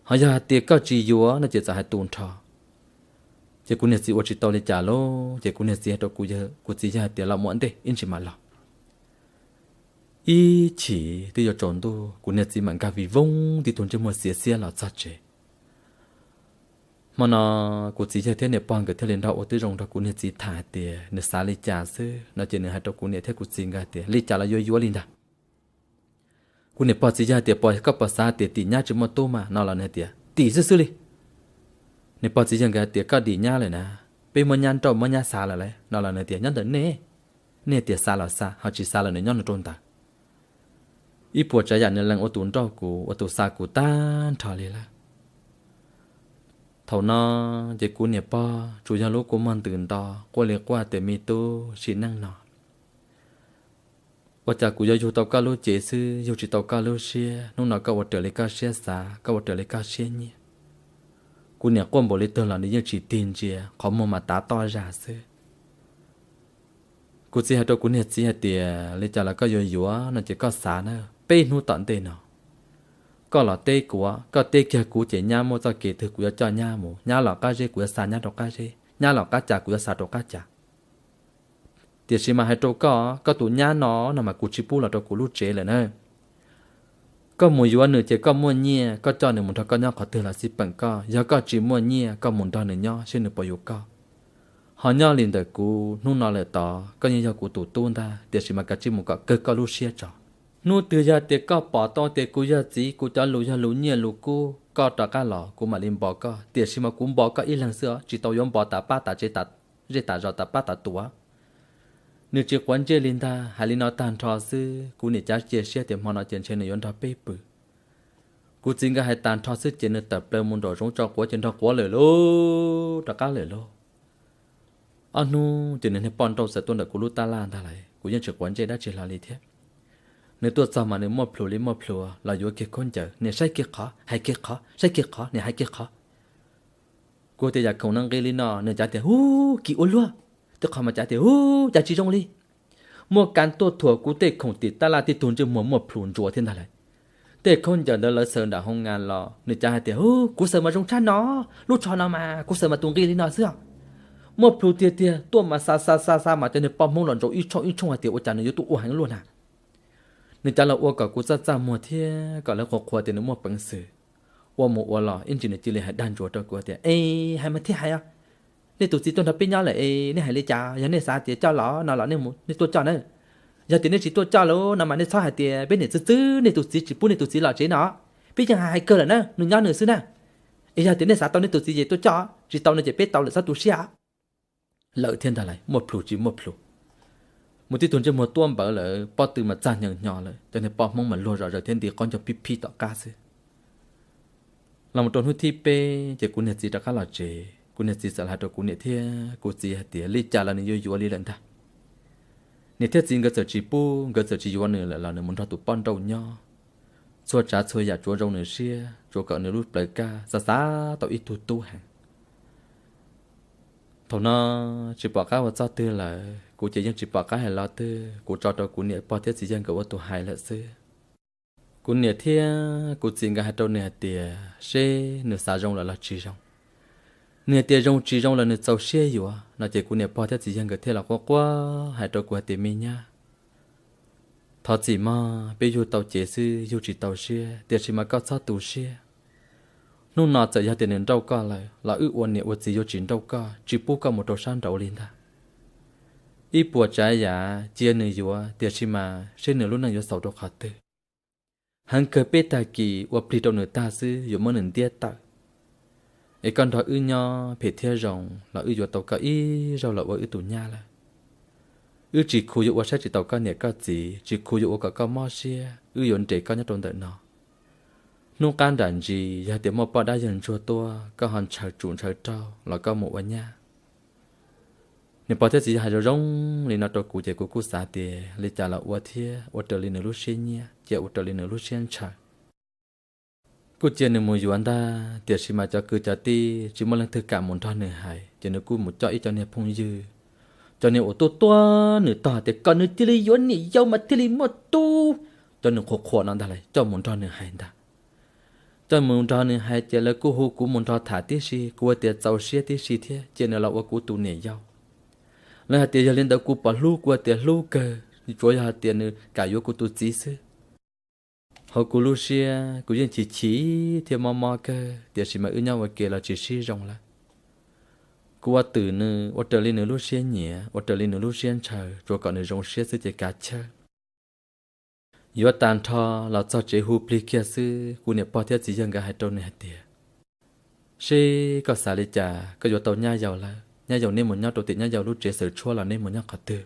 Ho yog hais tias koj tsis yuav no ces txawm hais tu nrho. Ces kuv niag txiv ua tsis tau li cas lauj, ces kuv niag txiv hais rau kuv txiv yawg hais tias, Los mus ua ntej, ib ntsis mam los. Ib chim twb yuav tsaus ntuj, kuv niag txiv mam nkag vij voog tib tug ntsej muag xiav xiab los txog tsev. Hmo no kuv txiv yawg thiab niam pog nkawd thiaj li nrog ua tib zoo nrog kuv niag txiv tham hais tias nws xav li cas xwb no, ces nws hais rau kuv niam thiab kuv txiv nkawd hais tias, Li cas los yuav yuav li ntag. Kuv niam pog txiv yawg hais tias, Puas koj puas xav hais tias tim nyab tsis muaj tub mas? No los nws hais tias, Tim xwb xwb li. Niam pog txiv yawg nkawd hais tias, Koj dim nyab lawm na, peb muab nyab nrauj muab nyab xa lawm lauj. No los nws tias, Nyob ntawm nej, nej tias xa los xa, ho tsis xa los nws nyob nws rau ntawd. Ib puas tsav yam nws lees ua tus nrauj kuv ua tus xa kuv tag nrho li lawm. Thaum no ces kuv niam pog tsuas yog lub kua muag ntws nto, quaj li quaj tias, Me tub, sim neej no ua cas kuv yuav yug tau koj lub cev xwb, yug tsis tau koj lub siab. Hnub no koj ua raws li koj siab xav, koj ua raws li koj siab nyiam. Kuv niam quaj npaum li twg los nws yeej tsis tig ntsia, qhov muag mas tav toj zag xwb. Kuv txiv hais rau kuv niag txiv hais tias, Li cas los koj yuav yuav no ces koj xav na, peb hnub tom ntej no koj los teb kuv, koj teb kiag kuv ces nyab muaj txoj kev twg kuv yuav coj nyab mus, nyab los qab zeb kuv yuav xa nyab rau qab zeb, nyab los qab cas kuv yuav xa rau qab cas. Tiam sis mas hais rau koj, koj tus nyab no no mas kuv tsis pub los rau kuv lub tsev lawm na. Koj mus yuav nws ces koj muaj nyiaj, koj coj nws mus nrog koj nyob qhov twg los xij peem koj. Yog koj tsis muaj nyiaj, koj mus nrog nws nyob seb nws puas yuav koj. Ho nyob li ntawm kuv, hnub no lawm tod koj yeej yog kuv tus tub ntag, tiam sis mas kav tsij mus kom kawg koj lub siab tso. Hnub twg yog tias koj pom tau tias kuv yog txiv, kuv cov lus yog lus nyiaj lus kub, koj rov qab los kuv mam li npo koj, tiam sis mas kuv npo koj ib leeg xwb os, tsis tau yuav npo tas pab tas tsev, zej tas zos, tas pab tas tuam. Nws tsis quav ntsej li ntag, hais li no tag nrho xwb, kuv niam cav cia siab tias hmo no ces ntshe nws yuav nrog peb pw. Kuv txiv nkawd hais tag nrho xwb ces nws tawm plaws mus nraum zoov tso quav ces nrog quav lawm lauj, rov qab lawm lauj. Ob hnub ces nws niag poj nrauj txawm tuaj ntawm kuv lub tab laj ntag lauj, kuv yeej tsis quav ntsej dab tsi hlo li thiab. Nws tuaj txog mas nws muaj plhus li muaj plhus los yuav kiag khaub ncaws, niam saib kiag qhov, hais kiag qhov, saib kiag qhov, niam hais kiag qhov. Kuv tias yam khoom no nqi li no, nws cav tias, Hu, kim ua luaj. Tej qhov mas cav tias, Hu, cav tsis zoo li. Muaj kas tuaj thuam kuv tej khoom tim tab laj, tib tug ntsej muag muaj plhus ntsuas thiab ntag lauj. Tej khaub ncaws ntawd lawv xaws nram hoo ngas los, nws cav hais tias, Hu, kuv xaws mas zoo tshaj no, lub tsho no mas kuv xaws mas tus nqi li no xwb. Muaj plhus tiag tiag, tuaj mas xa xa xa xa mas cov niag poj Hmoob los ntsaum ib tshooj ib tshooj hais tias ua cas nws yuav tuaj ua heev luaj na. Nws cav los ua kom kuv txaj txaj muag thiab kom lawv qhuas qhuas tias nws muaj peev xwm. Ua mus ua los ib ntsis nws cia li hais dag ntsuas rau kuv tias, Es hais mas thiaj hais os, nej tus txiv tuaj nrog peb nyob lawm es nej hais li cas? Yog nej xav tias coj los no los nej tuaj coj na. Yog tias nej tsis tuaj coj lawm no mas nej txhob hais tias peb niam txwv txwv nej tus txiv tsis pub nej tus txiv los tsev no. Peb yeej hais hais kawg lawm na, nws nyob nws xwb na. Es yog tias nej xav tau nej tus txiv ces tuaj coj, tsis tau no ces peb tau lawm, txhob tu siab. Lawm thiab ntag lauj, muaj plhus tsis muaj plhus. Mus tib tug ntsej muag tuab npawv lawm, pob tw mas txaj nyees hnyo lawm, cov niag poj Hmoob mas luag zom zaws thiab nti qaub ncaug phib phib tom qab xwb. Los mus rau hnub thib peb ces kuv niag txiv rov qab los tsev, kuv niag txiv txawm hais rau kuv niam thiab kuv txiv hais tias li cas los nws yuav yuav li lawm ntag. Niam thiab txiv nkawd txawm tsis pub, nkawd txawm tsis yuav nws lawm los nws mus nrog tus poj nrauj nyob. Txhua tsav txhua yam tsuav zoo nws siab, tsuav kom nws lub plawv kaj xav xav tau ib tug tub heev. Thaum no tsis pom qab ua txoj twg lawm, kuv ces yeej tsis pom qab hais lo twg, kuv tso rau kuv niam pog thiab txiv yawg nkawd ua tus hais lawm xwb. Kuv niam thiab kuv txiv nkawd hais rau nws hais tias seb nws xav zoo lawm los tsis zoo. Nws hais tias zoo tsis zoo los nws txaus siab yuav no ces kuv niam pog thiab txiv yawg nkawd thiaj los quaj quaj hais rau kuv hais tias me nyab, thov txim mog, peb yug tau cev xwb yug tsis tau siab, tiam sis mas koj txhob tu siab. Hnub no txawm yog tias nws nrauj koj lawm los wb ua niam ua txiv yuav tsis nrauj koj, tsis pub koj mus rau sab nraud li ntag. Ib puas tsav yam cia nws yuav, tiam sis mas seb nws lub neej yuav xaus rau qhov twg. Heev kawg peb tag kis ua plig rau nws tag xwb yuav muab nws ntiab tawm. Es koj nrog wb nyob phem thiab zoo los wb yuav tau koj ib zaug los ua wb tus nyab lawm. Wb tsis khu yuav ua saib tsis taus koj niam koj txiv, tsis khu yuav ua kom koj mob siab, wb yuav nres koj nyob rau ntawm no. Hnub qab nram ntsis yog tias muaj poj dab yawg ntsuag tuaj, koj ho ntshaw tsum ntshaw raug los koj mus ua nyab. Niam pog thiab txiv yawg hais zoo zoo li no rau kuv ces kuv kuj xav tias li cas los ua thiab, ua raws li nws lub siab nyiam ces ua raws li nws lub siab ntshaw. Kuj cia nws mus yuav ntag, tiam sis mas cov kwv cov tij tsis muaj leej twg kam mus nrog nws hais, ces nws kuj mus coj ib co niag phooj ywg, cov niag uas tuaj tuaj nws tog tias kom nws cia li yuav niam yau mas thiaj li muaj tub, cov nws qhuas qhuas no ntag lauj, coj mus nrog nws hais ntag. Coj mus nrog nws hais ces lawv kuj hu kuv mus nrog tham tib si, kuv ua tias txaus siab tib si thiab, cia nws los ua kuv tus niam yau. Lawv hais tias yog li ntawd kuv puas hlub, kuv ua tias hlub kawg, tsuav yog hais tias nws kam yuav kuv tus txiv xwb. Hauv kuv lub siab kuv yeej chim chim thiab mob mob kawg, tiam sis mas wb nyob ua ke los tsis sib zoo lawm. Kuv ua twm nws ua raws li nws lub siab nyiam, ua raws li nws lub siab ntshaw, tsuas kom nws zoo siab xwb ces kav chawj. Yuav tag nrho los txog tsev hu plig kiag xwb, kuv niam pog thiab txiv yawg nkawd hais rau nws hais tias, seb koj xav li cas, koj yuav tau nyab yau lawm, nyab yau neb mus nyob rau tim nyab yau lub tsev xaws tshuab los neb mus nyob qhov twg?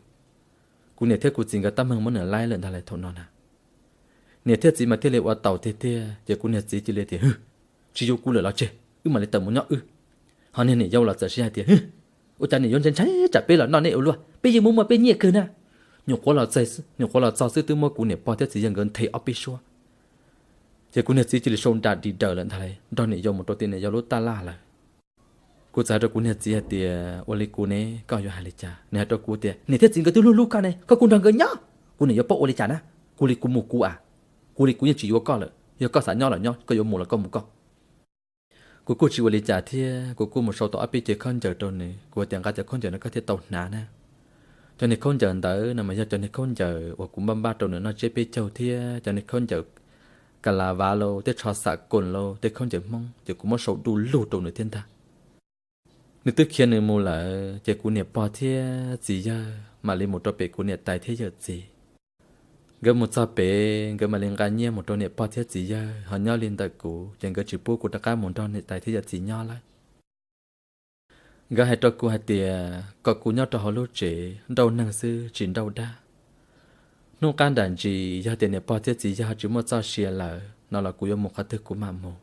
Kuv niam thiab kuv txiv nkawd tab meeg muab nws laib lawm ntag lauj thaum no na. Niam thiab txiv mas thiaj li ua taus tiag tiag, ces kuv niag txiv cia li tias, Hwj, tsis yuav kuv lawm los tseg, wb mam li tawm mus nyob wb. Ho niag niam yau los txawm sib hais tias, Hwj, ua cas niam yau ntshai ntshai tsam peb los noj nej ua luaj, peb yeej muaj muaj peb nyiaj kawg na. Nyuam qhuav los txog, nyuam qhuav los txog xwb twb muab kuv niam pog thiab txiv yawg nkawd nthe ob peb suab. Ces kuv niag txiv cia li sau nra di daws lawm ntag lauj, nrog niam yau mus rau tim niam yau lub taj laj lawm. Kuv txawm hais rau kuv niag txiv hais tias, ua li kuv ne koj yuav hais li cas? Nws hais rau kuv tias, niam thiab txiv nkawd twb hlub hlub koj ne, koj kuj nrog nkawd nyob, kuv niam yuav paub ua li cas na? Kuv li kuv mus kuv a, kuv li kuv yeej tsis yuav koj lawm, yog koj xav nyob los nyob, koj yuav mus los koj mus koj. Kuv kuj tsis ua li cas thiab, kuv kuj mus sau tau ob peb cev khaub ncaws rau nws, kuv tias nqa cov khaub ncaws no koj thiaj tau hnav na. Cov niag khaub ncaws ntawd no mas yog cov niag khaub ncaws uas kuv npaj npaj rau nws noj tsiab peb caug thiab cov niag khaub ncaws ka la vav lauj, tej tsho xam koos lauj, tej khaub ncaws Hmoob, ces kuv muab sau du lug rau nws thiab ntag. Nws twb khiav nws mus lawm, ces kuv niam pog thiab txiv yawg mam li mus rau pem kuv niam tais thiab yawm txiv. Nkawd mus txog pem, nkawd mam li nqa nyiaj mus rau niam pog thiab txiv yawg, ho nyob li ntawm kuv ces nkawd tsis pub kuv rov qab mus nrog niam tais thiab yawm txiv nyob lawm. Nkawd hais rau kuv hais tias kom kuv nyob rau hauv lub tsev nrauj neeg xwb tsis nrauj dab. Hnub qab nram ntsis yog tias niam pog thiab txiv yawg ho tsis muaj txoj sia lawm no los kuv yuav mus qhov twg kuv mam mus.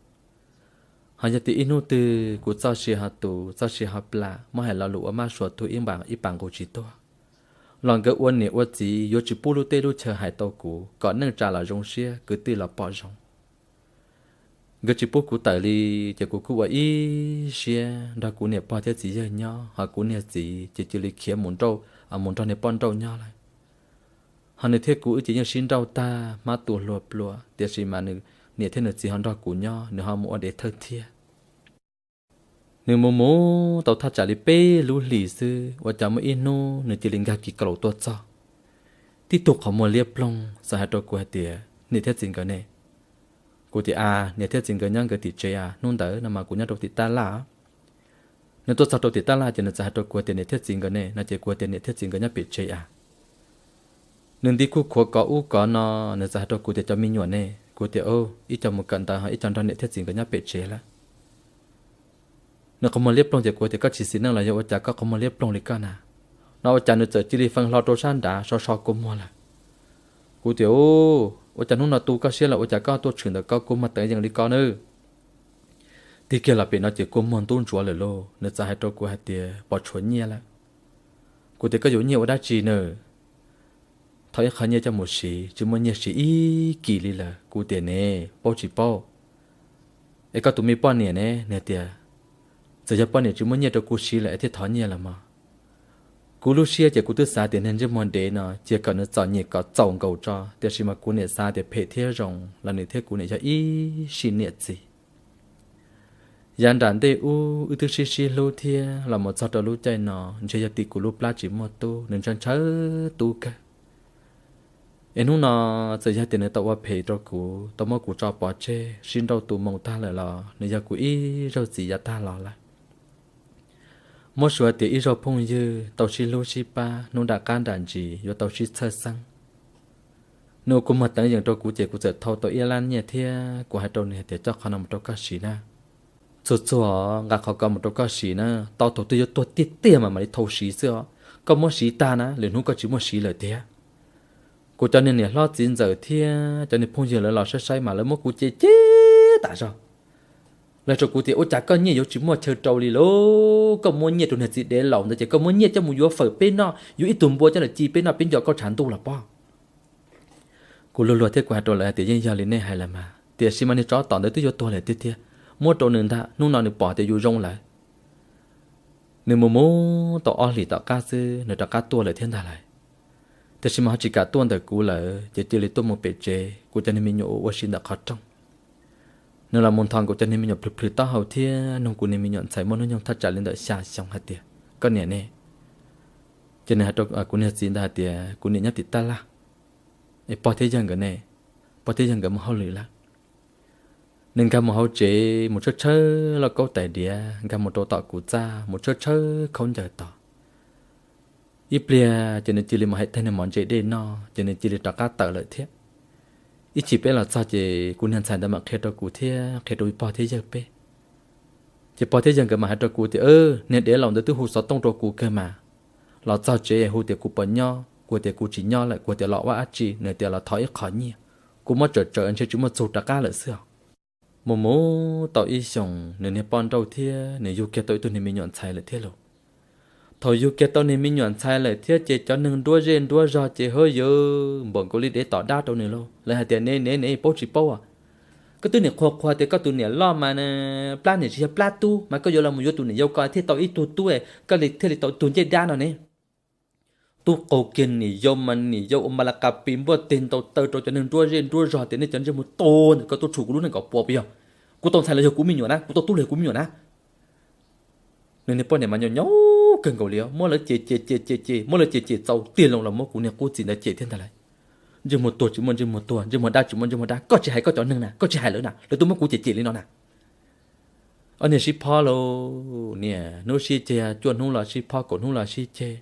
Ho yog tias ib hnub twg kuv txoj sia ho tus, txoj sia ho plam, muab hais lo lus ua mab suav tuag ib pas nqus tsis tuag, los nkawd ua niam ua txiv yuav tsis pub lub teb lub chaw hais tau kuv kom neej tsa los zoo siab, kwv tij los pom zoo. Nkawd tsis pub kuv tawm li, ces kuv kuj ua ib siab nrog kuv niam pog thiab txiv yawg nyob, ho kuv niag txiv ces cia li khiav mus nrauj, mus nrog niag poj nrauj nyob lawm. Ho nws thiab kuv wb ces yeej sib nrauj tag hmab tu hlua plua, tiam sis mas nws niam thiab nws txiv ho nrog kuv nyob, nws ho mus ua dev thawj thiab. Nws mus mus tau thaj tsam li peb lub hlis xwb, ua cas muaj ib hnub nws cia li nkag kis kaus tuaj txog, tib tug qhov muag liab ploog, txawm hais rau kuv hais tias, niam thiab txiv nkawd ne? Kuv tias, a, niam thiab txiv nkawd nyob nkawd tim tsev a, hnub ntawd no mas kuv nyob rau tim tab laj. Nws tuaj txog rau tim tab laj ces nws txawm hais rau kuv tias, niam thiab txiv nkawd ne no, ces kuv tias, niam thiab txiv nkawd nyob pem tsev a. Nws nti kuj khuav kov ub kov no, nws txawm hais rau kuv tias, cov me nyuam ne? Kuv tias, ib co mus kawm ntawv ho ib co nrog niam thiab txiv nkawd nyob pem tsev lawm. Nws qhov muag liab ploog ces kuv tias, koj tsis xis neej los yog ua cas koj qhov muag liab ploog li koj na? No ua cas nws txawm cia li fee hlo rau sab nrad so so kua muag lawm. Kuv tias, ua cas hnub no tu koj siab lawm ua cas koj tuaj tshwm ntawm ko kua muag teev yees li ko nawb? Tig kiag los pem no ces kua muag ntub ntsuav lawm lauj. Nws txawm hais rau kuv hais tias, pov tshuav nyiaj lawm. Kuv tias, koj yuav nyiaj ua dab tsi nawb? Thov ib qho nyiaj coj mus siv, tsis muaj nyiaj siv ib kis li lawm. Kuv tias, ne, paub tsis paub? Es koj tus me poj niam ne? Nws tias, txawm yog poj niam tsis muaj nyiaj rau kuv siv lawm es thiaj thov nyiaj los mas. Kuv lub siab ces kuv twb xav tias niag ntsej muag dev no cia kom nws txom nyem kom txaus nkaus tso, tiam sis mas kuv niam xav tias phem thiab zoo los nws thiab kuv niam yog ib sim niam txiv. Yav nram ntej ub wb twb sib sib hlub thiab los mus txog rau lub caij no, ntshe yog tim kuv lub plab tsis muaj tub, nws ntshaw ntshaw tub kawg. Es hnub no txawm yog tias nws tau ua phem rau kuv, tau muab kuv tso pov tseg sib nrauj tu moo tag lawm los nws yog kuv ib zaug txiv yav tag los lawm. Muab suav tias ib zaug phooj ywg tau sib hlub sib pab, hnub nram qab nram ntsis yuav tau sib txhawj xeeb. Nws ua kua muag teev yees rau kuv ces kuv txawm thau tau ib lab nyiaj thiab kuv hais rau nws hais tias, coj qhov no mus rau koj siv na. Txuag txuag nqa qhov ko mus rau koj siv na, tau thaum twg yuav tuag tiag tiag mas mam li thau siv xwb os. Koj muab siv tag na, lwm hnub koj tsis muaj siv lawm tiag. Kuv cov niag niam hlob txiv ntxawm thiab cov niag phooj ywg lawv los saib saib mas lawv muab kuv cem cem tas zog. Lawv hais rau kuv tias, ua cas koj nyiaj yuav tsis muaj chaw rau li lauj? Koj muab nyiaj rau niag txiv dev laus ntawd ces koj muab nyiaj coj mus yuav fawm peb noj, yuav ib tug npua coj los ci peb noj peb nco koj tshav ntuj los pob. Kuv luag luag thiab kuv hais rau lawv hais tias, yeej yog li nej hais lawm mas, tiam sis mas niag tsov tom ntawd twb yuav tuag lawm tiag tiag, muab rau nws ntag, hnub no nws pom tias yus zoo lawm. Nws mus mus tau ob hlis tom qab xwb nws rov qab tuaj lawm thiab ntag lauj. Tiam sis mas ho tsis kam tuaj ntawm kuv lawm ces cia li tuaj mus pem tsev kuv cov niag me nyuam uas ua si ntawm qhov rooj. Nws los mus nthos kuv cov niag me nyuam plhws plhws taub hau thiab nug kuv niag me nyuam ntxhais muaj hnub nyoog thaj tsam li ntawm xya xyoo hais tias, koj niam ne? Ces nws hais rau kuv niag txiv ntawd hais tias, kuv niam nyob tim tab laj. Es pog thiab yawg nkawd ne? Pog thiab yawg nkawd mus hauj lwm lawm. Nws nkag mus hauv tsev mus tshawb tshawb lauj kaub tais diav, nkag mus rau tom kuv txaj mus tshawb tshawb khaub ncaws tos. Ib pliag ces nws cia li mus hais tag niag mov ntse dej noj ces nws cia li rov qab tawm lawm thiab. Ib chim peb los txog ces kuv niag ntxhais ntawd mam qhia rau kuv thiab qhia rau pog thiab yawg peb. Ces pog thiab yawg nkawd mam hais rau kuv tias, niag dev laus ntawd twb hu xov tooj rau kuv kawg mas. Los txog tsev hu tias kuv puas nyob, kuv tias kuv tsis nyob lawm, kuv tias los ua dab tsi, nws tias los thov ib qho nyiaj. Kuv muab tsawm tsawm ntshe tsis muaj txog rov qab lawm xwb os. Mus mus tau ib xyoos nws niag poj nrauj thiab nws yug kiag tau ib tug niag me nyuam ntxhais lawm thiab lauj. Thaum yug kiag tau niag me nyuam ntxhais lawm thiab ces cov neeg nruab zej nruab zog ces hawb yawv npaum nkaus li dev tom dab rau nws lauj. Lawv hais tias, ne ne ne, paub tsis paub? Koj twb nim qhuas qhuas tias koj tus niam loj mas plab niam tsis yog plab tub mas koj yuav los mus yuav tus niam yau ko thiaj tau ib tug tub, koj thiaj li tau tus ncej dab no ne. Tub qaug kiag niam yau mas niam yau ua ma la qa pi npuaj teg ntaus taw rau cov neeg nruab zej nruab zog tias nej cov ntsej muag tuag ntawm koj tuaj tshum kuv lub neej kom puas puas yog? Kuv tau ntxhais los yog kuv me nyuam na, kuv tau tub los yog kuv me nyuam na. Nws niag poj niam mas nyob nyob kawg nkaus li, muab lawv cem cem cem cem cem, muab lawv cem cem txaus tiag loo los muab kuv niag qub txiv ntawd cem thiab ntag lauj. Ntsej muag tuag tsis muaj ntsej muag tuag, ntsej muag dab tsis muaj ntsej muag dab, koj tsis hais koj cov neeg na, koj tsis hais lawv na, lawv twb muab kuv cem cem li no na. Ob niag sib phob lauj, niaj hnub sib ceg, cuaj hnub los sib phob, kaum hnub los sib ceg.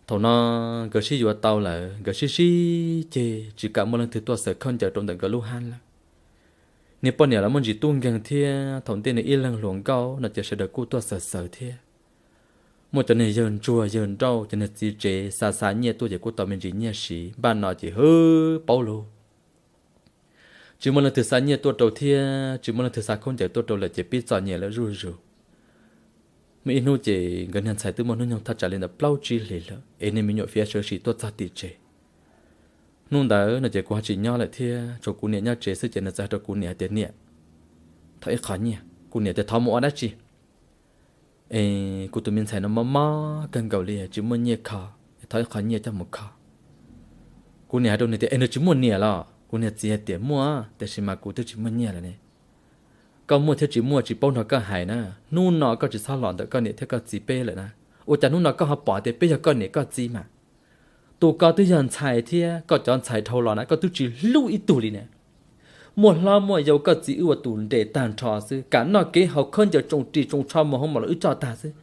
Thaum no nkawd sib yuav tau lawm, nkawd sib sib ceg tsis kam muaj leej twg tuaj xaws khaub ncaws rau ntawm nkawd lub hab lawm. Niag poj niam los muaj ntsis tub nkeeg thiab thaum ntej nws ib leeg hluas nkauj no ces sawv daws kuj tuaj xaws xaws thiab. Muaj cov niag yawg ntsuag yawg nrauj, cov niag txiv tsev xa xa nyiaj tuaj ces kuj tau me ntsis nyiaj siv, npaj no ces hwb paub lauj. Tsis muaj leej twg xa nyiaj tuaj rau thiab tsis muaj leej twg xa khaub ncaws tuaj rau lawm ces pib txom nyem lawm zuj zus. Muaj ib hnub ces nkawd niag ntxhais twb muaj hnub nyoog thaj tsam li ntawm plaub tsib hlis lawm es niag me nyuam fiav sawv sim tuaj txog tim tsev. Hnub ntawd no ces kuv ho tsis nyob lawm thiab, tshuav kuv niam nyob tsev xwb ces nws txawm hais rau kuv niam hais tias, Niam, thov ib qho nyiaj. Kuv niam tias, Thov mus ua dab tsi? Es kuv tus me ntxhais no mob mob kawg nkaus li tsis muaj nyiaj kho, thov ib qho nyiaj coj mus kho. Kuv niam hais rau nws tias, Es nws tsis muaj niam los? Kuv niag txiv hais tias, Muaj, tiam sis mas kuv twb tsis muaj nyiaj lawm ne. Koj muaj thiab tsis muaj tsis paub nrog koj hais na, hnub no koj tsis txhob los ntawm koj niam thiab koj txiv peb lawm na. Ua cas hnub no koj ho pom tias peb yog koj niam koj txiv mas? Tus koj twb yog ntxhais thiab koj cov ntxhais dhau los na koj twb tsis hlub ib tug li ne. Muaj hlob muaj yau koj txiv wb ua tus nres tag nrho xwb, kam noj kev haus khaub ncaws tsoo ris tsoo tsho mus hoo maum los wb coj tag xwb.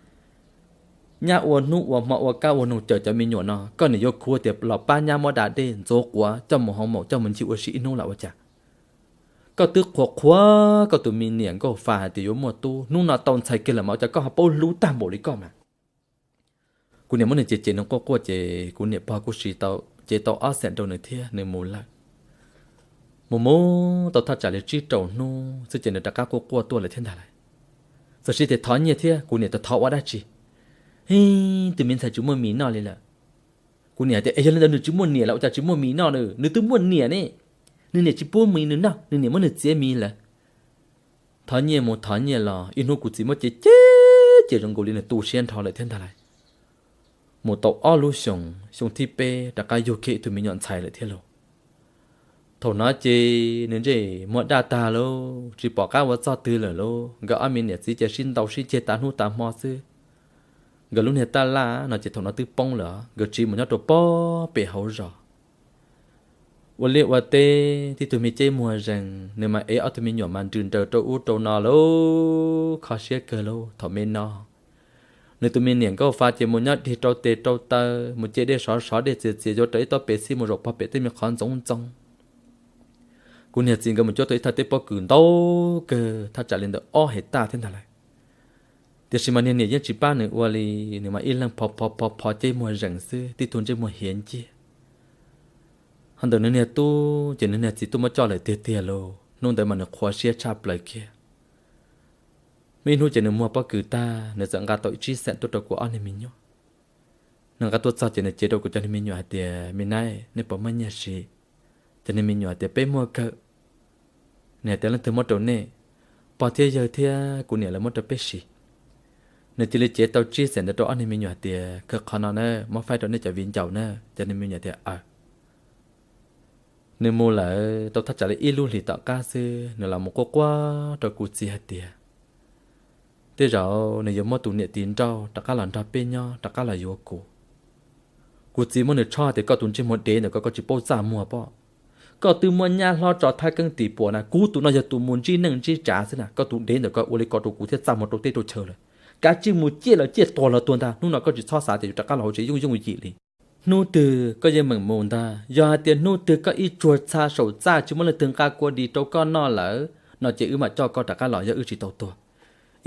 Nyab ua hnub ua hmo ua kab ua noog cawm cov me nyuam no, koj niam yuav khuv tias los pab nyab muab da dej ntxuav quav coj mus hoo maum coj mus ncig ua si ib hnub los ua cas? Koj twb qhuas qhuas koj tus me niam nkauj fa hais tias yuav muaj tub, hnub no tau ntxhais kiag lawm mas ua cas koj ho paub hlub tag npaum li koj mas? Kuv niam muab nws cem cem nws quaj quaj ces kuv niam pog kuj siv tau, cev tau ob xeem rau nws thiab nws mus lawm. Mus mus tau thaj tsam li tsib rau hnub xwb ces nws rov qab quaj quaj tuaj lawm thiab ntag lauj. Txawm siv tias thov nyiaj thiab kuv niam tias thov ua dab tsi? Hib, tus me ntxhais tsis muaj mis noj li lawm. Kuv niam tias, Es yog li ntawd nws tsis muaj niam los ua cas tsis muaj mis noj na? Nws twb muaj niam ne. Nws niam tsis pub mis nws noj, nws niam muab nws txiav mis lawm. Thov nyiaj mus thov nyiaj los, ib hnub kuv txiv muab cev cev ces zoo nkaus li nws tu siab nrho lawm thiab ntag lauj. Mus tau ob lub xyoos, xyoo thib peb rov qab yug kiag ib tug me nyuam ntxhais lawm thiab lauj. Thaum no ces nws ntsej muag daj tag lauj, tsis pom qab ua txoj twg lawm lauj. Nkawd ob me niam txiv ces sib ntaus sib ceg tas hnub tas hmo xwb. Nkawd lub niag taj laj no ces thaum no twb poob lawm, nkawd tsiv mus nyob rau pob pem hauv zos. Ua liaj ua teb tib tug me ceb muag zees, nws mas ev ob tug me nyuam mas nrws nraws rau ub rau no lauj, kho siab kawg lauj. Thaum me no nws tus me niam nkauj fa ces mus nyob dig rau tes rau taw, mus ce dej sov sov dej txias txias yuav rau ib tsob pes xij mus zaum pog pem tej me qhov ntxoov ntxoo. Kuv niag txiv nkawd mus cuab tau ib thaj teb pob kws ntau kawg thaj tsam li ntawm ob hev taj thiab ntag lauj. Tiam sis mas niag niam yeej tsis pab nws ua li, nws mas ib leeg pho pho pho pho ceb muag zees xwb, tib tug ntsej muag hiav nciab. Ho ntawm nws niag tub ces nws niag txiv tuaj muab coj lawm tiag tiag lauj. Hnub ntawd mas nws qhuav siab tshaj plaws kiag. Muaj ib hnub ces nws muag pob kws tag, nws txawm nqa tau ib tsib xeem tuaj rau kuv ob niag me nyuam. Nws nqa tuaj txog ces nws cev rau kuv cov niag me nyuam hais tias, Me nab, nej puas muaj nyiaj siv? Cov niag me nyuam hais tias, Peb muaj kawg. Nws hais tias, Leej twg muab rau nej? Pog thiab yawg thiab kuv niam lawv muab rau peb siv. Nws cia li cev tau tsib xeem ntawd rau ob niag me nyuam hais tias, Khaws qhov no na, muab faib rau nej cov viv ncaus na. Cov niag me nyuam tias, Aws. Nws mus lawm tau thaj tsam li ib lub hlis tom qab xwb nws los mus quaj quaj rau kuv txiv hais tias, Tej zaum nws yuav muab tus niam tis nrauj rov qab los nrog peb nyob, rov qab los yuav kuv. Kuv txiv muab nws tshob tias, Koj tus ntsej muag dev ntawm ko, koj tsis paub txaj muag pob. Koj twb muab nyab hlob tso thab keeb tim puas na, kuv tus no yog tus mus ntsib neej ntsib tsav xwb na, koj tus dev ntawm ko ua li ko rau kuv thiaj txaj muag rau teb rau chaw lawm. Kav tsij mus ciaj los ciaj, tuag los tuag ntag, hnub no koj tsis txhob xav tias yuav rov qab los hauv tsev yooj yooj yim li. Hnub twg koj yeej meem mus ntag, yog hais tias hnub twg koj ib tsuag txha saum txaj tsis muaj leej twg nqa kua dis rau koj noj lawm no ces wb mam coj koj rov qab los yog wb tsis tau tuag.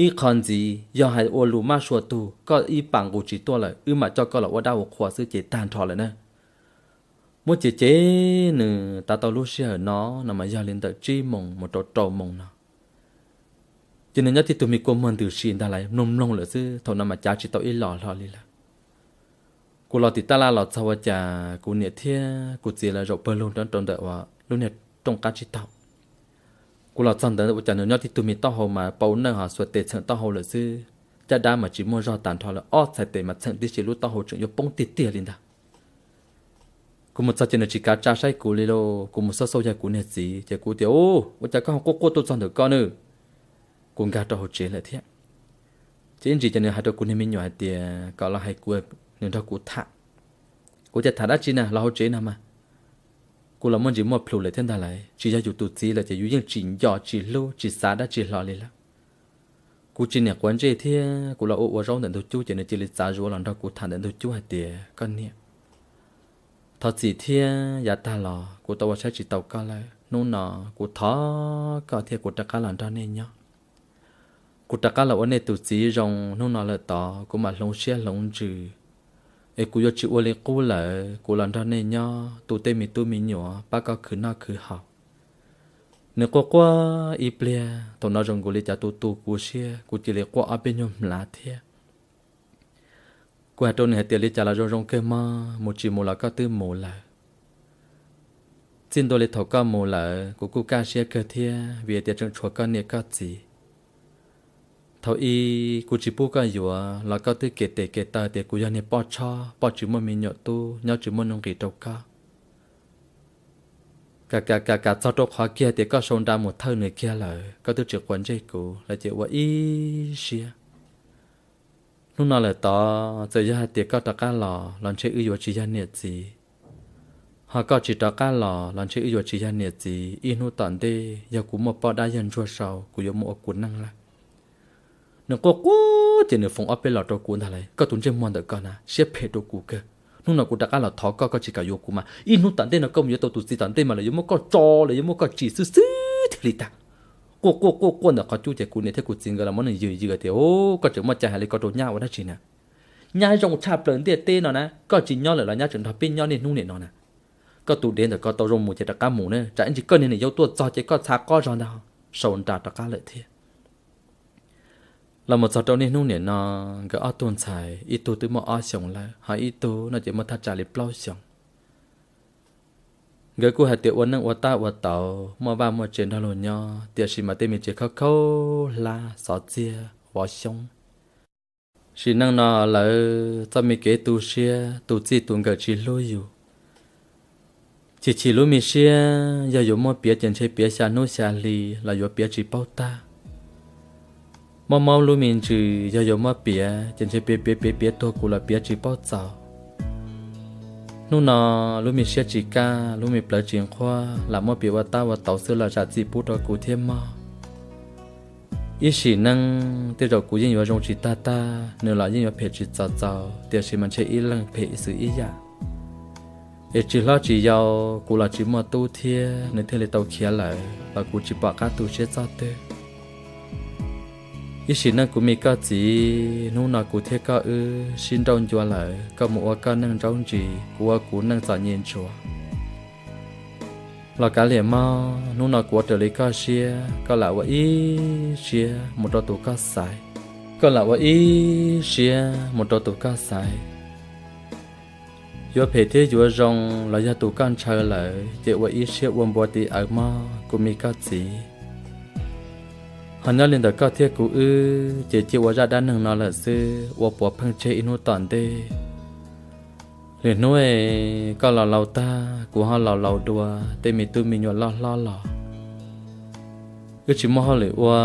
Ib qho ntxiv yog hais ua lus mab sua tug, koj ib pas nqus tsis tuaj lawm wb mam coj koj los ua dab ua qhua xwb ces tag nrho lawm na. Muab cem cem nws tas tau lub sij hawm no, no mas yog li ntawm tsib moos mus rau rau moos no. Ces nws nyob tib tug me kua muag ntws si ntag lauj, mloog mloog lawm xwb, thaum no mas cav tsis tau ib los hlo li lawm. Kuv los tim taj laj los txog ua cas kuv niam thiab kuv txiv lawv zaum pawg lug rau ntawm uas lub niag rooj qab tsib taug. Kuv los txog ntawd ua cas nws nyob tib tug me taub hau mas pau nawj ho xuas tes txheem taub hau lawm xwb, caj dab mas tsis muaj zog tas nrho lawm, ob txhais tes mas txheem tib si lub taub hau tseem yuav poob tiag tiag li ntag. Kuv mus txog ces nws tsis kav tsa saib kuv li lauj, kuv mus xauj xauj yog kuv niag txiv ces kuv tias, Ub, ua cas koj ho quaj quaj tuaj txog ntawm ko nawb? Kuv nkag rau hauv tsev lawm thiab. Ces ib ntsis ces nws hais rau kuv niag me nyuam hais tias kom los hais kuv, nws nrog kuv tham. Kuv tias, Tham dab tsi na, los hauv tsev no mas. Kuv los muaj ntsis muaj plhus lawm thiab ntag lauj, tsis yog yus tus txiv lawm ces yus yeej tsis nco tsis hlub tsis xav dab tsi hlo li lawm. Kuv tsis niam quav ntsej thiab kuv los ua ua zaub ntawm ntug cub ces nws cia li txav zuav los nrog kuv tham ntawm ntug cub hais tias, Koj niam, thov txim thiab, yav tag los kuv tau ua saib tsis tau koj lawm, hnub no kuv thov koj thiab kuv rov qab los nrog nej nyob. Kuv rov qab los ua nej tus txiv zoo hnub no lawm tod kuv mam hloov siab hloov ntsws, es kuv yuav tsis ua li qub lawm, kuv los nrog nej nyob tu tej me tub me nyuam pab koj khwv noj khwv haus. Nws quaj quaj ib pliag, thaum no zoo nkaus li cas tus tu kuv siab, kuv cia li quaj ob peb nyuag hmlav thiab. Kuv hais rau nws hais tias, Li cas los zoo zoo kawg mog, mus tsis mus los koj twb mus lawm. Txij ntua li thaum koj mus lawm kuv kuj kaj siab kawg thiab vim tias tseem tshuav koj niam koj txiv. Thaum ub kuv tsis pub koj yuav los koj twb kev tes kev taw tias kuv yog niag poj tshob, poj tsis muaj me nyuam tub, nyob tsis muaj nuj nqis rau koj. Kam kam kam kam txog rau qhov kiag tias koj sau nra mus thawj nws kiag lawm koj twb tsis quav ntsej kuv lawm ces ua ib siab. Hnub no lawm tod txawm yog hais tias koj rov qab los los ntshe wb yuav tsis yog niam txiv, ho koj tsis rov qab los los ntshe wb yuav tsis yog niam txiv, ib hnub tom ntej yog kuv muaj poj dab yawg ntsuag sau kuv yuav muab ua kuv neej lawm. Nws quaj quaj ces nws foom ob peb los rau kuv ntag lauj, Koj tus ntsej muag ntawm koj na siab phem rau kuv kawg. Hnub no kuv rov qab los thov koj, koj tsis kam yuav kuv mas ib hnub tom ntej no koj mus yuav tau tus txiv tom ntej mas lawv yuav muab koj tso, lawv yuav muab koj tsim xwb xwb thiaj li tag. Quaj quaj quaj quaj ntawm qhov cub ces kuv niam thiab kuv txiv nkawd los muab nws yws yws tias, Koj tseem muaj cai hais li ko rau nyab ua dab tsi na? Nyab zoo tshaj plaws ntiaj teb no na, koj tsis nyob lawm los nyab tseem nrog peb nyob niaj hnub niam no na. Koj tus dev ntawm ko tau zoo mus ces rov qab mus na, tsam ib ntsis koj niag niam yau tuaj txog ces koj txha qob zog ntag. Sau nra rov qab lawm thiab. Los mus txog rau niaj hnub niam no, nkawd ob tug ntxhais ib tug twb muaj ob xyoos lawm, ho ib tug no ces muaj thaj tsam li plaub xyoos. Nkawd kuj hais tias ua neej ua tab ua tauv, muaj vaj muaj tsev nrog luag nyob, tiam sis mas tej me tsev khaub khaub hlab xov txiag vov xyoob. Sim neej no lawv txoj me kev tu siab, tus txij tus nkawm tsis hlub yus. Chim chim lub me siab, yog yuav muab piav ces ntshe piav xya hnub xya hli los yuav piav tsis paub tag. Mob mob lub me ntsws, yog yuav muab piav ces ntshe piav piav piav piav tuag kuv los piav tsis paub txaus. Hnub no lub me siab tsis kaj, lub me plawv tsis nqhuab, lam muab piav ua tab ua tauv xwb los zam txim pub rau kuv thiab mog. Ib sim neej tej zaum kuv yeej yuav zoo tsis tag tag, nws los yeej yuav phem tsis txaus txaus, tiam sis mas ntshe ib leeg phem xwb ib yam. Es tsis hlob tsis yau, kuv los tsis muaj tub thiab, nws thiaj li tau khiav lawm los kuv tsis pom qab tu siab txoj twg. Ib sim neej kuv me koj txiv, hnub no kuv thiab koj wb sib nrauj ncua lawm, koj mus ua koj neej ntsauj ntsis, kuv ua kuv neej txom nyem ntsuav. Los kav liam mog, hnub no kuv ua raws li koj siab, koj lam ua ib siab mus rau tus koj xaiv. Koj lam ua ib siab mus rau tus koj xaiv. Yuav phem thiab yuav zoo los yog tus koj ntshaw lawm ces ua ib siab ua npua tiv awv mog kuv me koj txiv. Ho nyob li ntawm koj thiab kuv wb ces cia ua zaj dab neeg no lawm xwb, ua puav pheej tseg ib hnub tom ntej. Lwm hnub es koj los laus tag, kuv ho laus laus dua, tej me tub me nyuam loj hlob los, wb tsis muaj hauj lwm ua,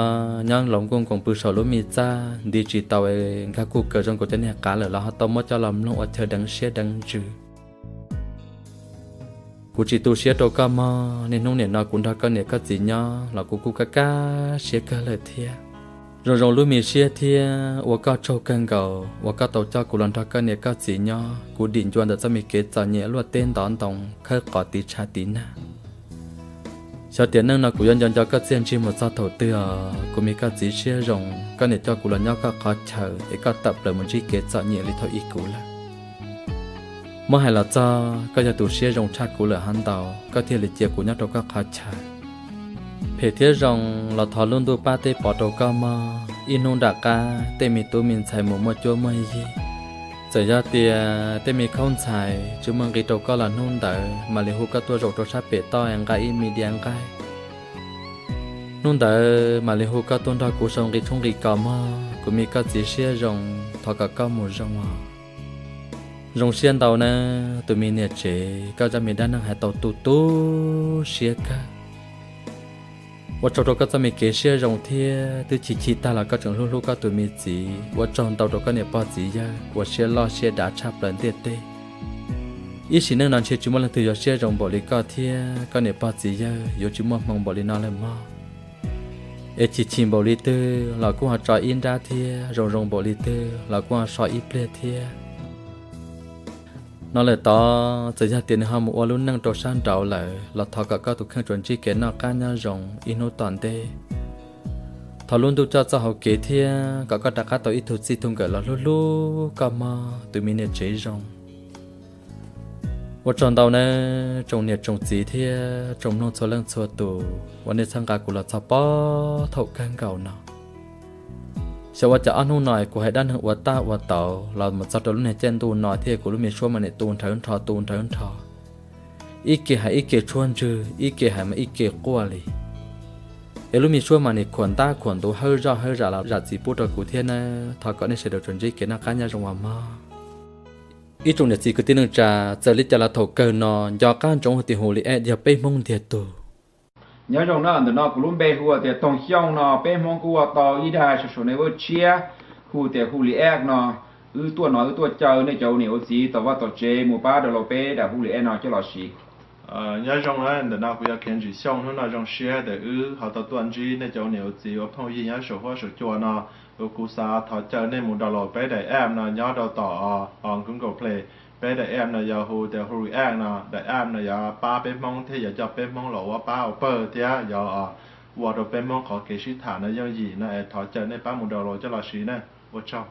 nyob laus nkuj nkoos pw saum lub me txaj nti tsis tau, nkag kuj kaws zoo nkaus cov niag qav lawm los ho tau muab coj los mloog ua chaw deev siab deev ntsws. Kuv tsis tu siab rau koj mog, niaj hnub nim no kuv nrog koj niam koj txiv nyob los kuv kuj kaj kaj siab kawg lawm thiab. Zoo zoo lub me siab thiab ua koj tsaug kawg nkaus uas koj tau coj kuv los nrog koj niam koj txiv nyob, kuv dim ncua ntawm txoj me kev txom nyem luaj teb ntov ntoo khawb qos tiv tshav tiv nag. Xyov tiam neej no kuv yuav nco nco koj txiaj ntsig mus txog thaum twg os kuv me koj txiv siab zoo, koj niam coj kuv los nyob koj qhov chaw es koj tawm plaws mus ntsib kev txom nyem li thaum ub kuv lawm. Muab hais los txog koj yog tus siab zoo tshaj kuv lawm hov ntau, koj thiaj li cia kuv nyob rau koj qhov chaw. Phem thiab zoo los thov lub ntuj pab teb pov rau koj mog, ib hnub nram qab tej me tub me ntxhais mus muaj cuab muaj yig. Txawm yog tias tej me khaub ntxhais tsis muaj nqi rau koj los hnub ntawd mam li hu koj tuaj zaum rau sab pem toj nqa ib me diav nqaij. Hnub ntawd mam li hu koj tuaj nrog kuv sau nqi tshoob nqi kos mog, kuv me koj txiv siab zoo, thov kom koj mus zoo os. Zoo siab ntau nawb tus me niam tsev, koj zaj me dab neeg hais tau tu tu siab kawg. Ua tsaug rau koj txoj me kev siab zoo thiab twb chim chim tag los koj tseem hlub hlub koj tus me txiv. Ua tsaug ntau rau koj niam pog txiv yawg uas siab loj siab dav tshaj plaws ntiaj teb. Ib sim neej no ntshe tsis muaj leej twg yuav siab zoo npaum li koj thiab koj niam pog txiv yawg yuav tsis muaj hmoo npaum li no lawm mog. Es chim chim npaum li twg los kuj ho tso ib nrab thiab, zoo zoo npaum li twg los kuj ho so ib pliag thiab. No lawm tod, txawm yog tias nws ho mus ua lub neej rau sab nraud lawm los thov kom koj tus kheej tsuas ntsib kev noj qab nyob zoo ib hnub tom ntej. Thov lub ntuj coj txoj hauv kev thiab kom koj rov qab tau ib tug txij tug nkawm los hlub hlub koj mog tus me niam tsev zoo. Ua tsaug ntau nawb tsoom niam tsoom txiv thiab tsoom mloog txhua leej txhua tus uas nej txhawb nqa kuv los txog pob thaum kawg nkaus no. Xyov ua cas ob hnub no kuv hais dab neeg ua tab ua tauv los mus txog rau lub niag caij ntuj no thiab kuv lub me suab mas nim tu nrhawv nrho tu nrhawv nrho. Ib ke hais ib ke tshuab ntswg, ib ke hais mas ib ke quaj li. Es lub me suab mas nim khuam ntab khuam ntuv hawb zoj hawb zam los zam txim pub rau kuv thiab nawb. Thov kom nej sawv daws tsuas ntsib kev noj qab nyob zoo uas mog. Ib tsoom niam txiv kwv tij neej tsa, txawm li cas los thaum kawg no nco qab ntsoov tias Hu Li App yog peb Hmoob ntiag tug. Nyob zoo na, ntawm no kuv lub npe hu tias Toog Xyooj no, peb Hmoob kuj ua tau ib daim social network tshiab hu tias Hu Li App no. Wb tuaj no wb tuaj caw nej cov ua niam ua txiv tom vaj tom tsev mus pab download peb daim Hu Li App no coj los siv. Nyob zoo na, ntawm no kuv yog Kheev Ntsim Xyooj, hnub no zoo siab tias wb ho tau tuaj ntsib nej cov ua niam ua txiv ua phooj ywg nyob saum huab saum cua no. Kuv xav thov caw nej mus download peb daim app no nyob rau tom Google Play. Peb daim app no yog hu tias Hu React no, daim app no yuav pab peb Hmoob thiab yuav coj peb Hmoob los ua pab ua pawg thiab yuav ua rau peb Hmoob qhov kev sib tham no yooj yim no es thov caw nej pab mus download coj los siv na. Ua tsaug.